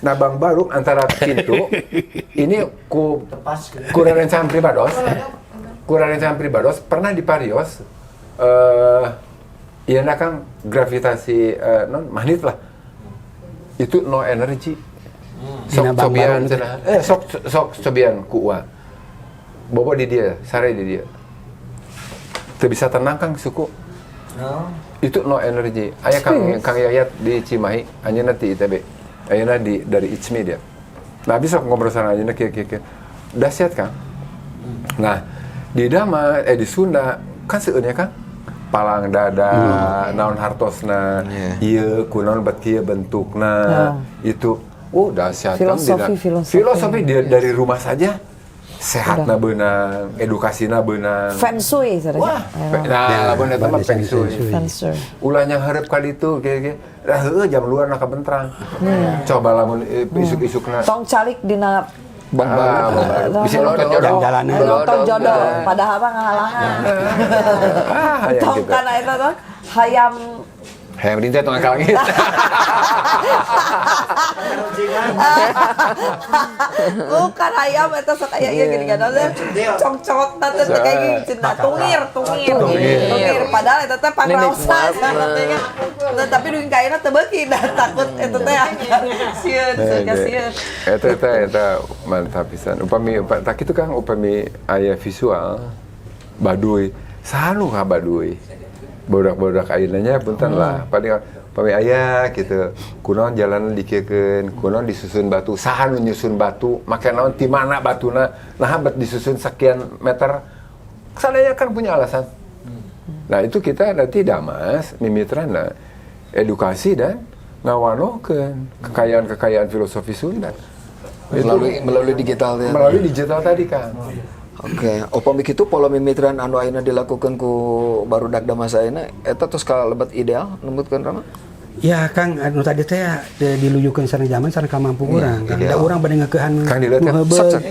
Nah, Bang Barung antara pintu ini ku Tepas gitu. ku rerencangan pribados. Ku rerencangan pribados pernah di Parios iya nah Kang gravitasi non magnet lah. Itu no energy. Sok Dina Bang cobian Barung. cenah. Sok sok cobian ku ua. Bobo di dia, sare di dia. Teu bisa tenang Kang suku. No. Itu no energy. Aya Kang Kang Yayat di Cimahi, anjeunna ti ITB. Ayeuna di dari ICMI dia. Nah, bisa ngobrol sama anjeunna kieu kieu kieu. Dahsyat Kang. Nah, di Dama di Sunda kan seueurnya Kang palang dada, naon hartosna, ieu kunaon bet kieu bentukna, itu. Oh, dahsyat Kang. Filosofi, filosofi. Filosofi dari rumah saja. Sehatna beunang, edukasina beunang. Feng shui sebenarnya. Wah, nah, Ya, lamun eta mah bade feng shui. Feng shui. Ulah nyanghareup ka ditu kieu-kieu. Lah heueuh jam luar na kabentrang. Coba lamun isuk-isukna. Tong calik dina Ah, Bang- bisa nonton jodoh. Jalan-jalanan. nonton jodoh, padahal mah ngahalangan. Ah, hayang Tong gitu. kana eta tuh hayam. Hayang dinte tong ka langit. Bukan hayam eta sok aya ieu gini kan congcot teh teh kayak gini cenah tungir tungir tungir, padahal eta teh pangraosan katanya. Nah, tapi duit kaina teu beuki da takut eta teh sieun sieun kasieun. Eta eta eta mantap pisan. Upami tak kitu Kang, upami aya visual Baduy. Saha nu ka Baduy? Bodak-bodak ayeuna nya punten lah. Paling upami aya gitu. Kunaon jalanan dikieukeun, kunaon disusun batu, saha nu nyusun batu, make naon, ti mana batuna, naha bet disusun sekian meter. Sadaya kan punya alasan. Nah, itu kita nanti damas mimitrana edukasi dan ngawanohkeun kekayaan-kekayaan filosofi Sunda. Itu Melalui melalui digital ya. Melalui digital tadi, Kang. Oke, upami kitu pola mimitran anu ayeuna dilakukan ku barudak Damas ayeuna eta tos kalebet ideal numutkeun Rama? Ya Kang, anu tadi teh diluyukeun sareng zaman sareng kamampu urang. Kang, da urang bade ngeukehan Kang dilihat ya. nu heubeul. Sok, sok.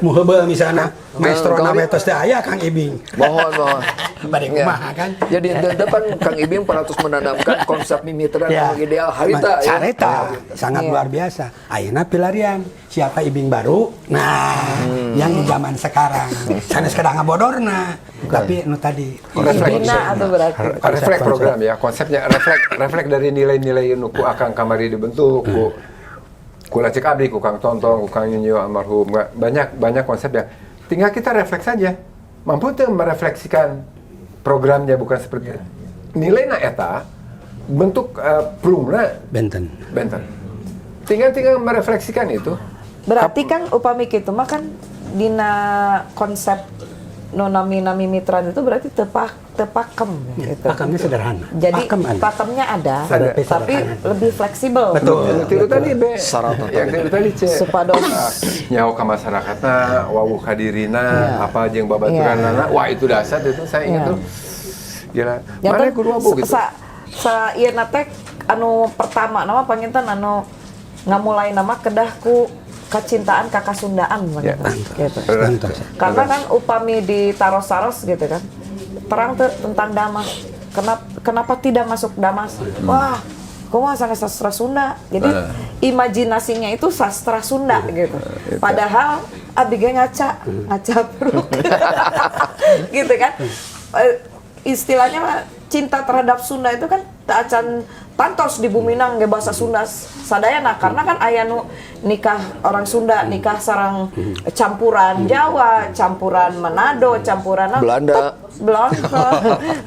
Nu heubeul misalna maestro Kang na Adi. we tos teh aya Kang Ibing. Mohon, mohon. Bade kumaha kan? Jadi ente pan Kang Ibing parantos menanamkan konsep mimitran anu ideal harita ya. Harita sangat luar biasa. Ayeuna pilarian siapa Ibing baru? Nah, yang di zaman sekarang. Sanes kedah ngabodorna, tapi nu tadi Refleks. Dina atau berarti. Refleks program ya, konsepnya refleks refleks dari nilai-nilai nu ku Akang kamari dibentuk, ku ku lanceuk abdi, ku Kang Tontong, ku Kang Yunyo almarhum. Banyak banyak konsep yang tinggal kita refleks saja. Mampu tuh merefleksikan programnya bukan seperti nilai na eta bentuk plungna benten. Benten. Tinggal tinggal merefleksikan itu. Berarti kan upami kitu mah kan dina konsep nu namina mimitran itu berarti tepakem gitu. Pakemnya sederhana. Jadi pakem ada. pakemnya ada, Ada. tapi Sederhana. lebih fleksibel. Betul. Yang tilu tadi B. Secara total. Yang tilu tadi C. Supados. Ah, nyaho ka masyarakatna, wawuh ka dirina, apa jeung babaturanana. Wah, itu dasar itu saya ingat tuh. Gila. Ya Mana kan, kudu wabu gitu. Sa ieu na teh anu pertama nama panginten anu ngamulai nama kedah ku kecintaan ka kasundaan panginten, gitu. Tentu. Karena kan upami di taros-taros gitu kan, terang tuh tentang Damas. Kenapa, kenapa tidak masuk Damas? Wah, kumaha sangat sastra Sunda. Jadi imajinasinya itu sastra Sunda gitu. Padahal abdi ge ngaca, ngacapruk. Gitu kan. Istilahnya mah cinta terhadap Sunda itu kan teu acan tantos di Buminang ge bahasa Sunda sadayana, karena kan aya nu nikah orang Sunda, nikah sareng campuran Jawa, campuran Manado, campuran apa, Belanda. Tetep Belanda.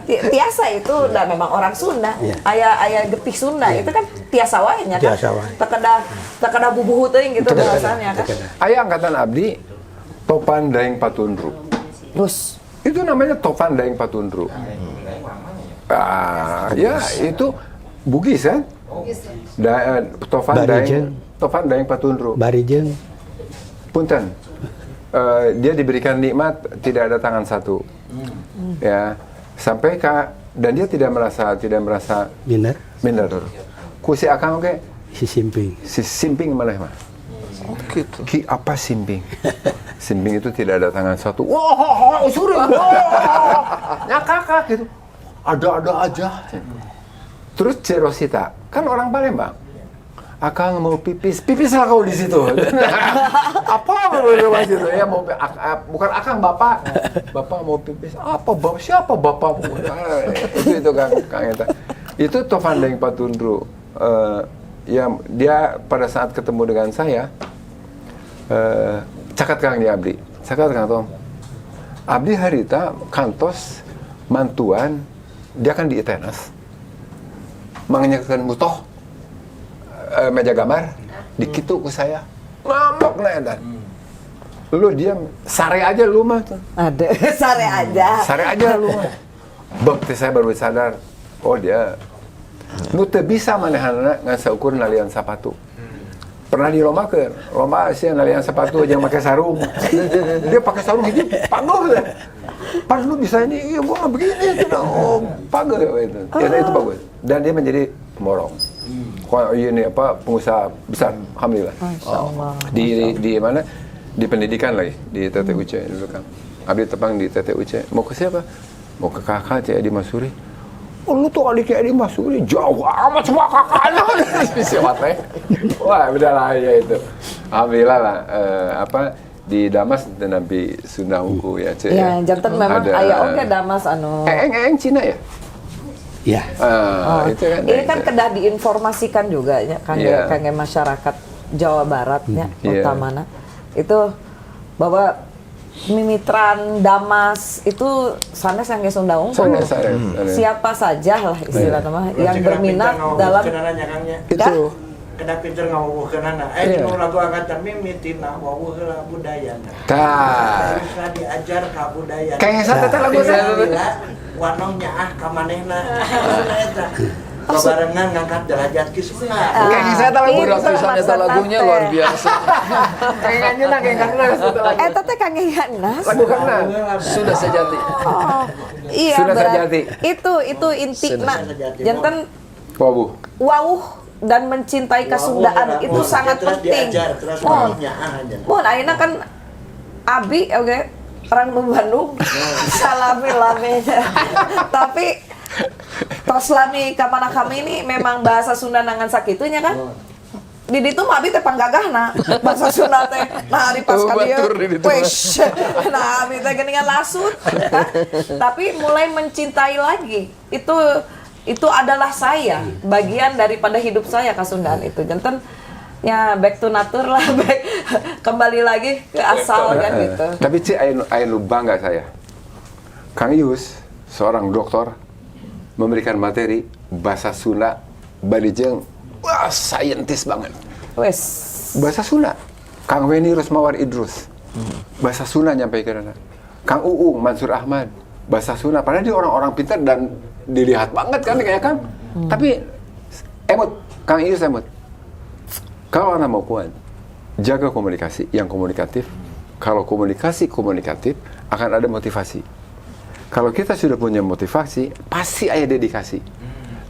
Tiasa itu udah memang orang Sunda. Aya aya getih Sunda itu kan tiasa wae nya kan. Tiasa wae. Teu kedah bubuhu teuing gitu bahasanya kan. Aya angkatan abdi Topan Daeng Patunru. Terus Itu namanya Topan Daeng Patunru. Ah, ya itu Bugis kan? Topan Daeng Barijeng. Topan Daeng Patunru. Barijeng. Punten. Dia diberikan nikmat tidak ada tangan satu. Ya, sampai ka dan dia tidak merasa minder. Minder. Ku si Akang oke Si simping. Si simping malah mah. Oh, gitu. Ki apa simping? Simping itu tidak ada tangan satu. Wah, oh, oh, suruh. Wah, nyakakak gitu. Ada-ada aja. Terus Ce Rosita, kan orang Palembang. Akang mau pipis, pipis lah kau di situ. Apa mau di situ? Ya mau bukan akang, bapak, bapak mau pipis. Apa bapak? Siapa bapak? Itu kang kang eta. Itu Tovan Daeng Patunru. Ya dia pada saat ketemu dengan saya, caket kang di abdi, caket Kang Tom. Abdi harita kantos mantuan dia kan di ITENAS. Mengenyakan mutoh meja gambar dikitu ku saya ngamuk na edan. Lu diam, sare aja lu mah tuh. Ada sare aja. Sare aja lu mah. Bek teh saya baru sadar, oh dia nu teu bisa manehanana ngan saukur nalian sapatu. Pernah dilombakeun, lomba sih nalian sepatu aja pakai sarung. Dia pakai sarung hiji pageuh deh. Pas lu bisa ini, iya gua mah begini, itu oh pageuh itu. Ya, itu bagus. Dan dia menjadi pemborong. Kok ini apa pengusaha besar, alhamdulillah. Masya Allah. Di mana? Di pendidikan lagi di TTUC dulu kan. Abdi tepang di TTUC. Mau ke siapa? Mau ke kakak Cik Edi Masuri. Oh, lu tuh adiknya Edi Masuri jauh amat semua kakaknya. Siapa teh? Wah, udah lah ya itu. Alhamdulillah lah apa di Damas nampi Sunda Hungku ya, Cik. Ya, janten memang Ada, aya oge Damas anu. Eeng Eeng Cina ya? Ya. Ah, Oh, itu kan. ini kan kedah diinformasikan juga ya kangge kangge masyarakat Jawa Barat ya utamana. Itu bahwa Mimitran Damas itu sanes yang Sunda unggul. Sanes, sanes, sanes. Siapa saja lah istilah nama yang berminat dalam Itu. Kena pinter ngawuhkeunana. Dinu lagu angkatan mimitina wawuh heula budayana. Tah. Harusna diajar ka budaya. Kayak satu teh lagu teh. Lila wanoh nyaah ka manehna. Maksudna eta. Babarengan ngangkat derajat Ki Sunda. Kayak saya tahu lagu Itu Berat pisan eta maksudna lagunya teh. luar biasa. Kayak nyeuna kayak Kang Nas itu lagu. Eta teh kangge Nas. Lagu Kang Nas. Sudah sejati. Oh, iya Sudah berarti sejati. itu intina. Sudah sejati. Janten Wabuh. wawuh dan mencintai Kasundaan itu sangat terus penting. Diajar, terus Oh, wanoh nyaah aja. Mohon ayeuna kan abi oke orang Bandung salami lami tapi tos lami kamana kami ini memang bahasa Sunda nangan sakitunya kan di ditu mah abi teh panggagahna bahasa Sunda teh nah di pas Tuh, ka dieu batur di ditu mah. wes nah abi teh geuningan lasut kan? Tapi mulai mencintai lagi itu adalah saya bagian daripada hidup saya Kasundaan itu janten ya back to nature lah, back kembali lagi ke asal kan gitu. Tapi Ci, aya aya nu bangga saya. Kang Yus, seorang dokter, memberikan materi bahasa Sunda bari jeung wah saintis banget. Wes. Bahasa Sunda. Kang Weni Rusmawar Idrus. Bahasa Sunda nyampe ke Kang Uung Mansur Ahmad. Bahasa Sunda. Padahal dia orang-orang pintar dan dilihat banget kan kayak Kang. Tapi emut, Kang Ius emut. Kalau Anda mau kuat, jaga komunikasi yang komunikatif. Kalau komunikasi komunikatif, akan ada motivasi. Kalau kita sudah punya motivasi, pasti aya dedikasi.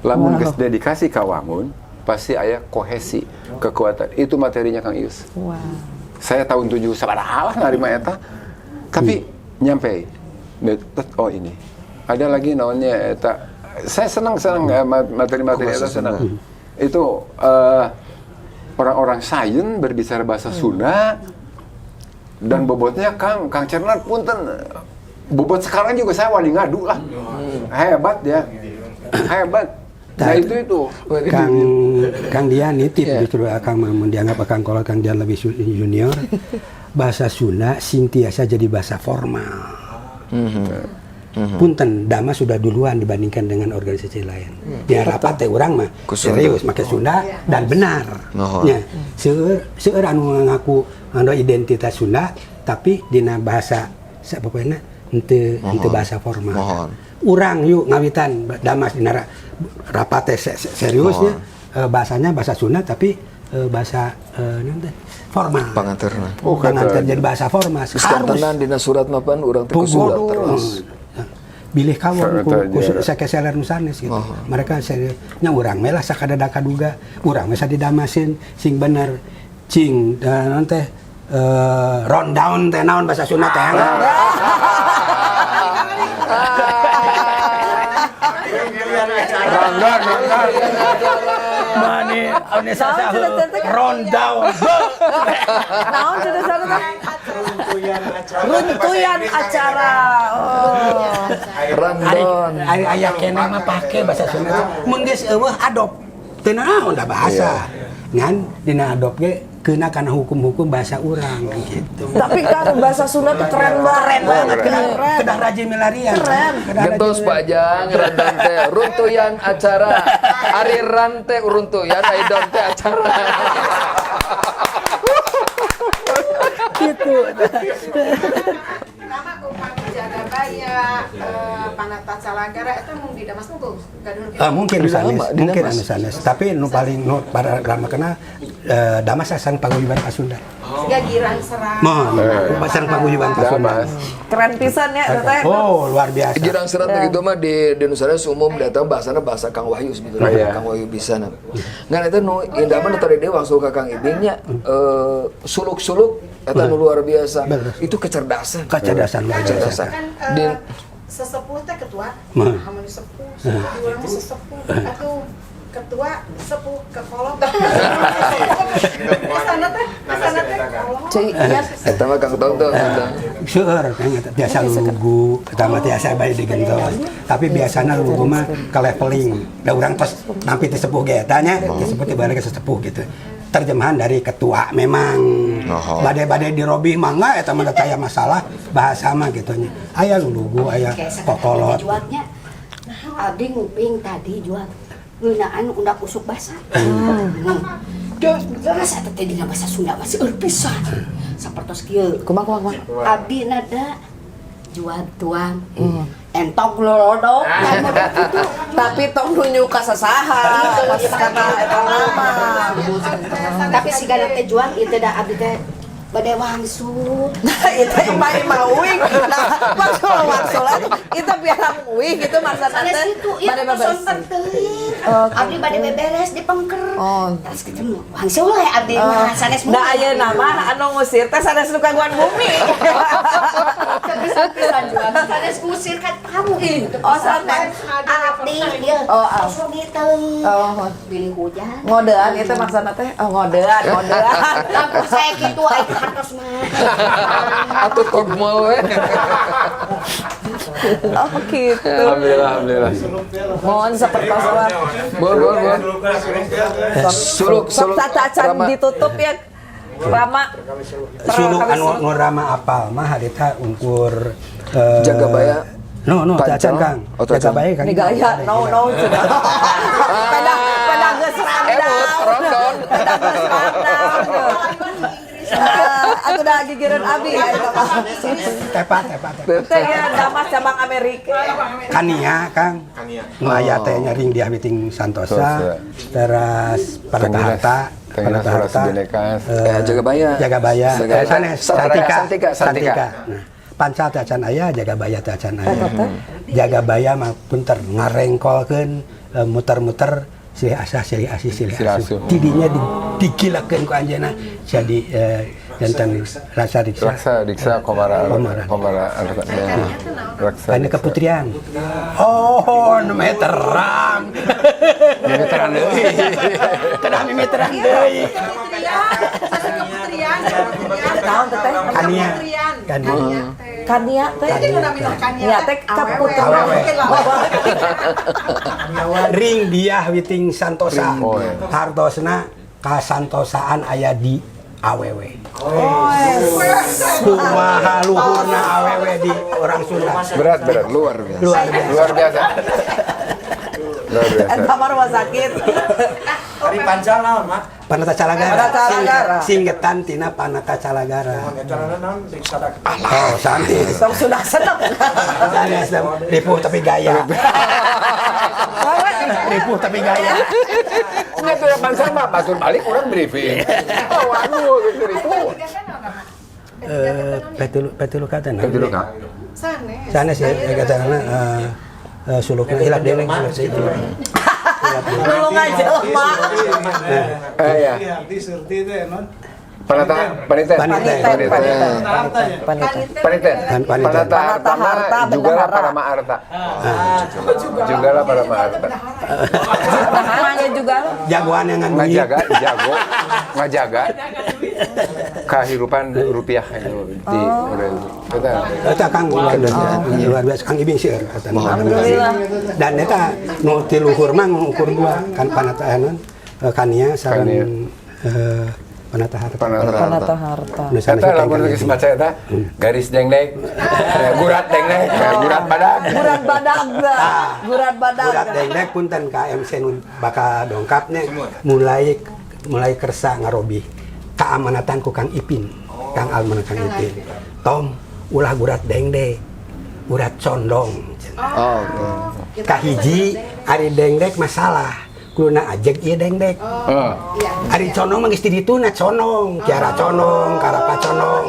Lamun geus dedikasi kawangun, pasti aya kohesi, kekuatan. Itu materinya Kang Ius. Saya tahun 7 sabaraha lah ngarima eta. Tapi nyampe. Oh ini. Ada lagi naonnya eta. Saya senang materi-materi eta senang. Itu orang-orang sains berbicara bahasa Sunda dan bobotnya Kang Kang Cernat punten bobot sekarang juga saya wani ngadu lah. Hebat ya. Hebat. Nah, itu. Kang Kang Dian nitip justru Akang mah mun dianggap Akang kalau Kang Dian lebih junior bahasa Sunda sing tiasa jadi bahasa formal. Punten Dama sudah duluan dibandingkan dengan organisasi lain. Di rapat teh urang mah Ku Sunda. serius make Sunda dan benar. Nuhun. Nya, seueur seueur anu ngaku anu identitas Sunda tapi dina bahasa sapapana henteu henteu bahasa formal. Mohon. Urang yuk ngawitan Damas dina rapat teh seriusnya bahasanya bahasa Sunda tapi bahasa naon teh formal. Panganterna. Oh, Panganter kata. jadi bahasa formal. Geus kantenan dina surat mapan urang teh ku Sunda terus. Bilih kawon ku, Sangat ku aja. sakeseler nu sanes gitu. Mereka nya urang we lah sakadada kaduga, urang we sadidamasin sing bener cing naon teh rundown teh naon bahasa Sunda teh. Rangga, rangga. Mane ane sasa rundown. Naon sudah sana teh? Runtuyan acara. Runtuyan acara. Oh. Rundown. Ari aya keneh mah pake bahasa Sunda. Mun geus eueuh adopt. Teu naon da bahasa. Ngan dina adopt ge keuna kana hukum-hukum bahasa urang kan gitu. Tapi kan bahasa Sunda tuh keren banget. Keren banget, kedah Keren. kedah rajin milarian. Keren. Kedah rajin Gentos Pak Jang, rundown teh runtuyan acara. Ari rante runtuyan, ari don teh acara. Gitu. Pertama upami Jagabaya, Panata Calagara itu mung di Damas mungkin gaduh Mungkin Di anu sanes, lama, di mungkin Damas. anu sanes. Tapi nu paling nu pada lama kena Damas sareng paguyuban Pasundan. Siga girang serat. Mohon, sareng paguyuban Pasundan. Damas. Keren pisan ya teteh. Oh, luar biasa. Girang serat begitu mah di Indonesia umum datang bahasana bahasa Kang Wahyu sebetulnya. Oh, iya. Kang Wahyu bisa nah. Ngan eta nu indah mah nu tadi deui wangsul ka Kang Ibing nya suluk-suluk eta nu luar biasa. Betul. Itu kecerdasan. Kecerdasan luar biasa. Kecerdasan. Kan sesepuh teh ketua, hamun sepuh, sepuh urang mah sesepuh atuh ketua sepuh ke kolot. Kesana teh kolot. Cuy, iya. Eta mah Kang Tonton. Seueur kan eta biasa lulugu, eta mah tiasa bae digentos. Tapi biasana lulugu mah ke leveling. Da urang tos nampi teh sepuh ge eta nya, disebut teh balik ke sesepuh gitu. Terjemahan dari ketua memang. Oh. Bade-bade dirobih mangga eta mah teu aya masalah bahasa mah gitu nya. Aya lulugu, aya Kayak kokolot. Jualnya. Abdi nguping tadi jual ngeunaan undak usuk basah. Jelas eta teh dina bahasa Sunda masih seueur pisan. Sapertos kieu. Kumaha kumaha kumaha. Abdi nada jual tuang. Entog lolodok. Gitu. Tapi tong nunjuk ka sasaha pas kata eta nama. Tapi sigana teh juang ieu teh da abdi teh bade wangsul. Nah, itu imah imah uing. Nah, wangsul wangsul itu biar uing gitu maksudna Sanes teh. itu ieu Bade teh beberes. sonten teuing. Oh, Abdi bade beberes di pengker. Oh. Terus ketemu wangsul we abdi mah sanes Nah, ayeuna mah anu ngusir teh sanes nu kaguan bumi. Pisan juang sanes ngusir ka tamu ih. Oh, sanes. Abdi dia. Oh, ah. Kosong teuing. Oh. Bilih hujan. Ngodean itu maksudna teh. Oh, ngodean, ngodean. Lampu saya gitu ai hartos mah. Atau togmol we. Oh, gitu. Alhamdulillah, alhamdulillah. Mohon sapertos lah. Bon bon bon. Suluk Sok suluk. cacacan Rama. ditutup ya. Rama. Suluk anu nu rama apal mah harita ungkur Jagabaya. No, no, Pancal. tacan Kang. Oh, tacan. Jagabaya Kang. Ini gaya, no, no, sudah. Peda, peda geus Emut, rundown. ronton. Peda geus rundown. Aku udah gigireun abi ya eta mah. Tepat, tepat, tepat. Teh ya Damas cabang Amerika. Kania Kang. Kania. Nu aya teh nya ring dia Witing Santosa, Santosa. teras Panata Harta, Tenggiras Panata Harta. Horas Jagabaya. Jagabaya. Jagabaya. Sanes, Santika, Santika, Santika. Santika. Nah, Pancal teh acan aya, Jagabaya teh acan aya. Jagabaya mah punter ngarengkolkeun muter-muter silih asah silih asih silih Silih asuh. asuh. Tidinya digilakeun ku anjeunna jadi janten rasa diksa. Raksa Diksa Komara Komara. Komara Arta. Raksa. Karena keputrian. Oh, nu terang. Mimiteran deui. Kedah mimiteran deui. Keputrian, keputrian. Naon teteh? Kania. Keputrian. Kania. Kania teh. Kania teh. Jadi nu namina Kania Nya teh kaputrian. Awewe. Ring Diah Witing Santosa. Oh, iya. Hartosna kasantosaan aya di awewe. Kumaha luhurna awewe di orang Sunda. Berat, berat. Luar biasa. Luar biasa. Luar biasa. Luar biasa. Eta mah rumah sakit. Dari pancal naon, Mak? Panata Calagara. Panata Calagara. Singgetan tina Panata Calagara. Carana naon riksa da Oh, santai. Sok sudah seneng. Sanes ripuh tapi gaya. Ripuh tapi gaya. Nya tuh depan sama, batur balik orang briefing. Oh, waduh, gitu ribu. Petilu petilu kata nah. Petilu ka. Sanes. Sanes ya katana sulukna hilap deui hilap deui. Nulungan jelema. Eh ya. Arti surti teh non. Panata paniten. Paniten. Paniten. Hartanya. Paniten. Paniten. Paniten. Panata harta Panata mah harta, jugalah bendahara. parama arta. Jugalah parama arta. Namanya juga Jagoan yang ngan duit. Ngajaga, jago, ngajaga kehidupan rupiah itu di model itu. Eta. Eta Kang luar biasa, luar biasa Kang Ibing seueur eta. Alhamdulillah. Dan eta nu ti luhur mah ngukur dua kan panata anu kania sareng Kania. panata harta. Panata harta. Panata harta. Nu sanes Eta Kang lamun geus Ibing. maca eta garis dengdek, gurat dengdek, gurat badag. Gurat badag. Gurat badag. Gurat dengdek punten ka MC nu bakal dongkapnya mulai mulai kersa ngarobi keamanatan ku Kang Ipin, Kang Alman Kang Ipin. Tom ulah gurat dengdek, gurat condong. Oh, oke. Kahiji ari dengdek masalah. Kuduna ajeg ieu dengdek. Ari condong mah geus di dituna condong, Kiara Condong, Karapa Condong.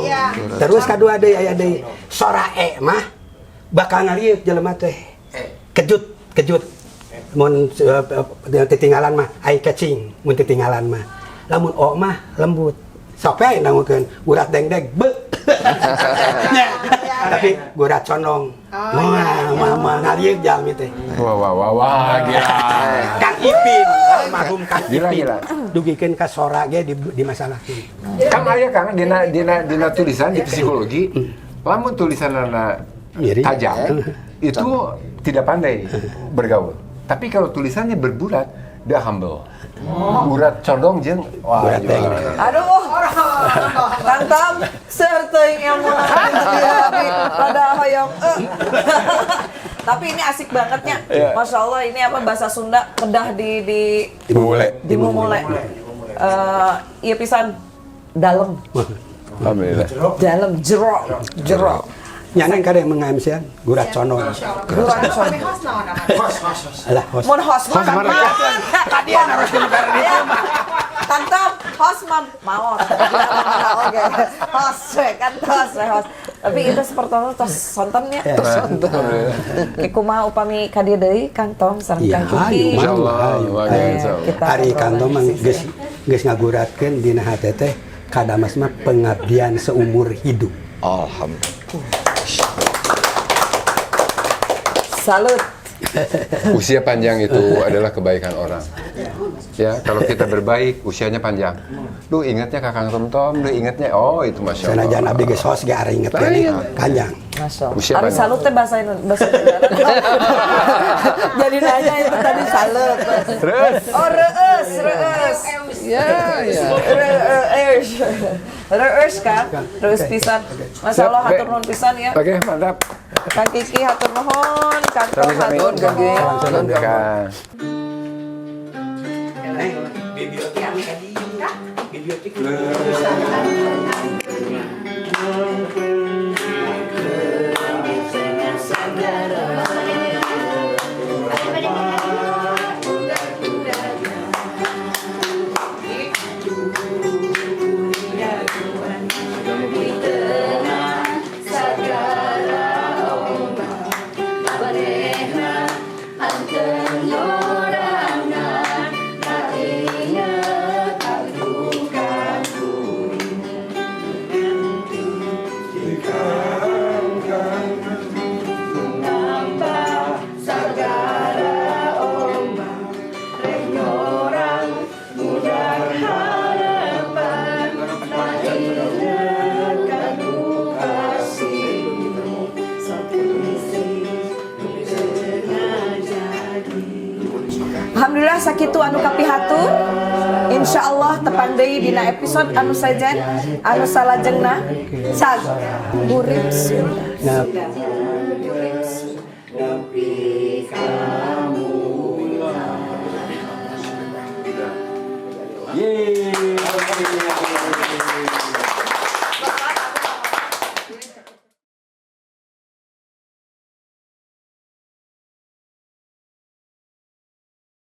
Terus kadua deui aya deui sora e mah bakal ngalieu jelema teh. Kejut, kejut. Mun titinggalan mah eye catching, mun titinggalan mah. Lamun o mah lembut. Sok we dangukeun gurat dengdek be. Nya. Tapi gurat condong. Wah, mah mah ngalieu jalmi teh. Wah wah wah wah, gila. Kang Ipin, almarhum Kang Gila, Ipin. Gila. Dugikeun ka sora ge di dimasalahkeun. Kang aya Kang dina dina dina tulisan di psikologi, lamun tulisanana Miring. Tajam itu tidak pandai bergaul. Tapi kalau tulisannya berburat, dia humble. Burat condong jeung wah, Burat juara. dengdek. Aduh, Kang Tam, seueur teuing ilmu pada hoyong. Eh. Tapi ini asik bangetnya. Masya Allah, ini apa bahasa Sunda kedah di Dimulai. Dimumule. Eh, iya pisan dalem, Alhamdulillah. Dalem jero, jero. Nya, Neng, kade meng-MC-an gurat condong. Gurat condong. Tapi host naon namanya? Alah, host. Mun host mah Host mah kadian harus itu mah. Kang Tom, host mah maot. Oke, host we kan tos we host. Tapi itu seperti tos sontennya. Tos sonten. Ki kumaha upami ka dieu deui Kang Tom sareng Iya, Kang Kiki? hayu, Insyaallah, hayu. wah, Hayu. insyaallah. Kita Ari Kang Tom mah ngobrol geus geus ngaguratkeun dina hate teh kadamas mah pengabdian seumur hidup. Alhamdulillah. Salut. Usia panjang itu adalah kebaikan orang. Ya, kalau kita berbaik, usianya panjang. Lu ingatnya Kakang Tom Tom, lu ingatnya oh itu masya Allah. Sanajan abdi geus host ge ari inget keneh kanjang. Masya Allah. Usia Ari panjang. salut teh bahasa Indonesia. Bahasa Indonesia. Jadi nanya itu tadi salut. Terus. Oh, reus, reus. Ya, ya. Reus. Reus kan? Reus pisan. Masya Allah, hatur nuhun pisan ya. Oke, mantap. Kang Kiki hatur nuhun, Kang Tom Sami-sami. hatur nuhun. Kang. Neng, bibiotik tadi. Bibiotik. Alhamdulillah sakitu anu kapihatur. Insya Allah tepang deui dina episode anu sajen anu salajengna. Sag Urip Sunda. Nah. Urip Sunda. Yeay.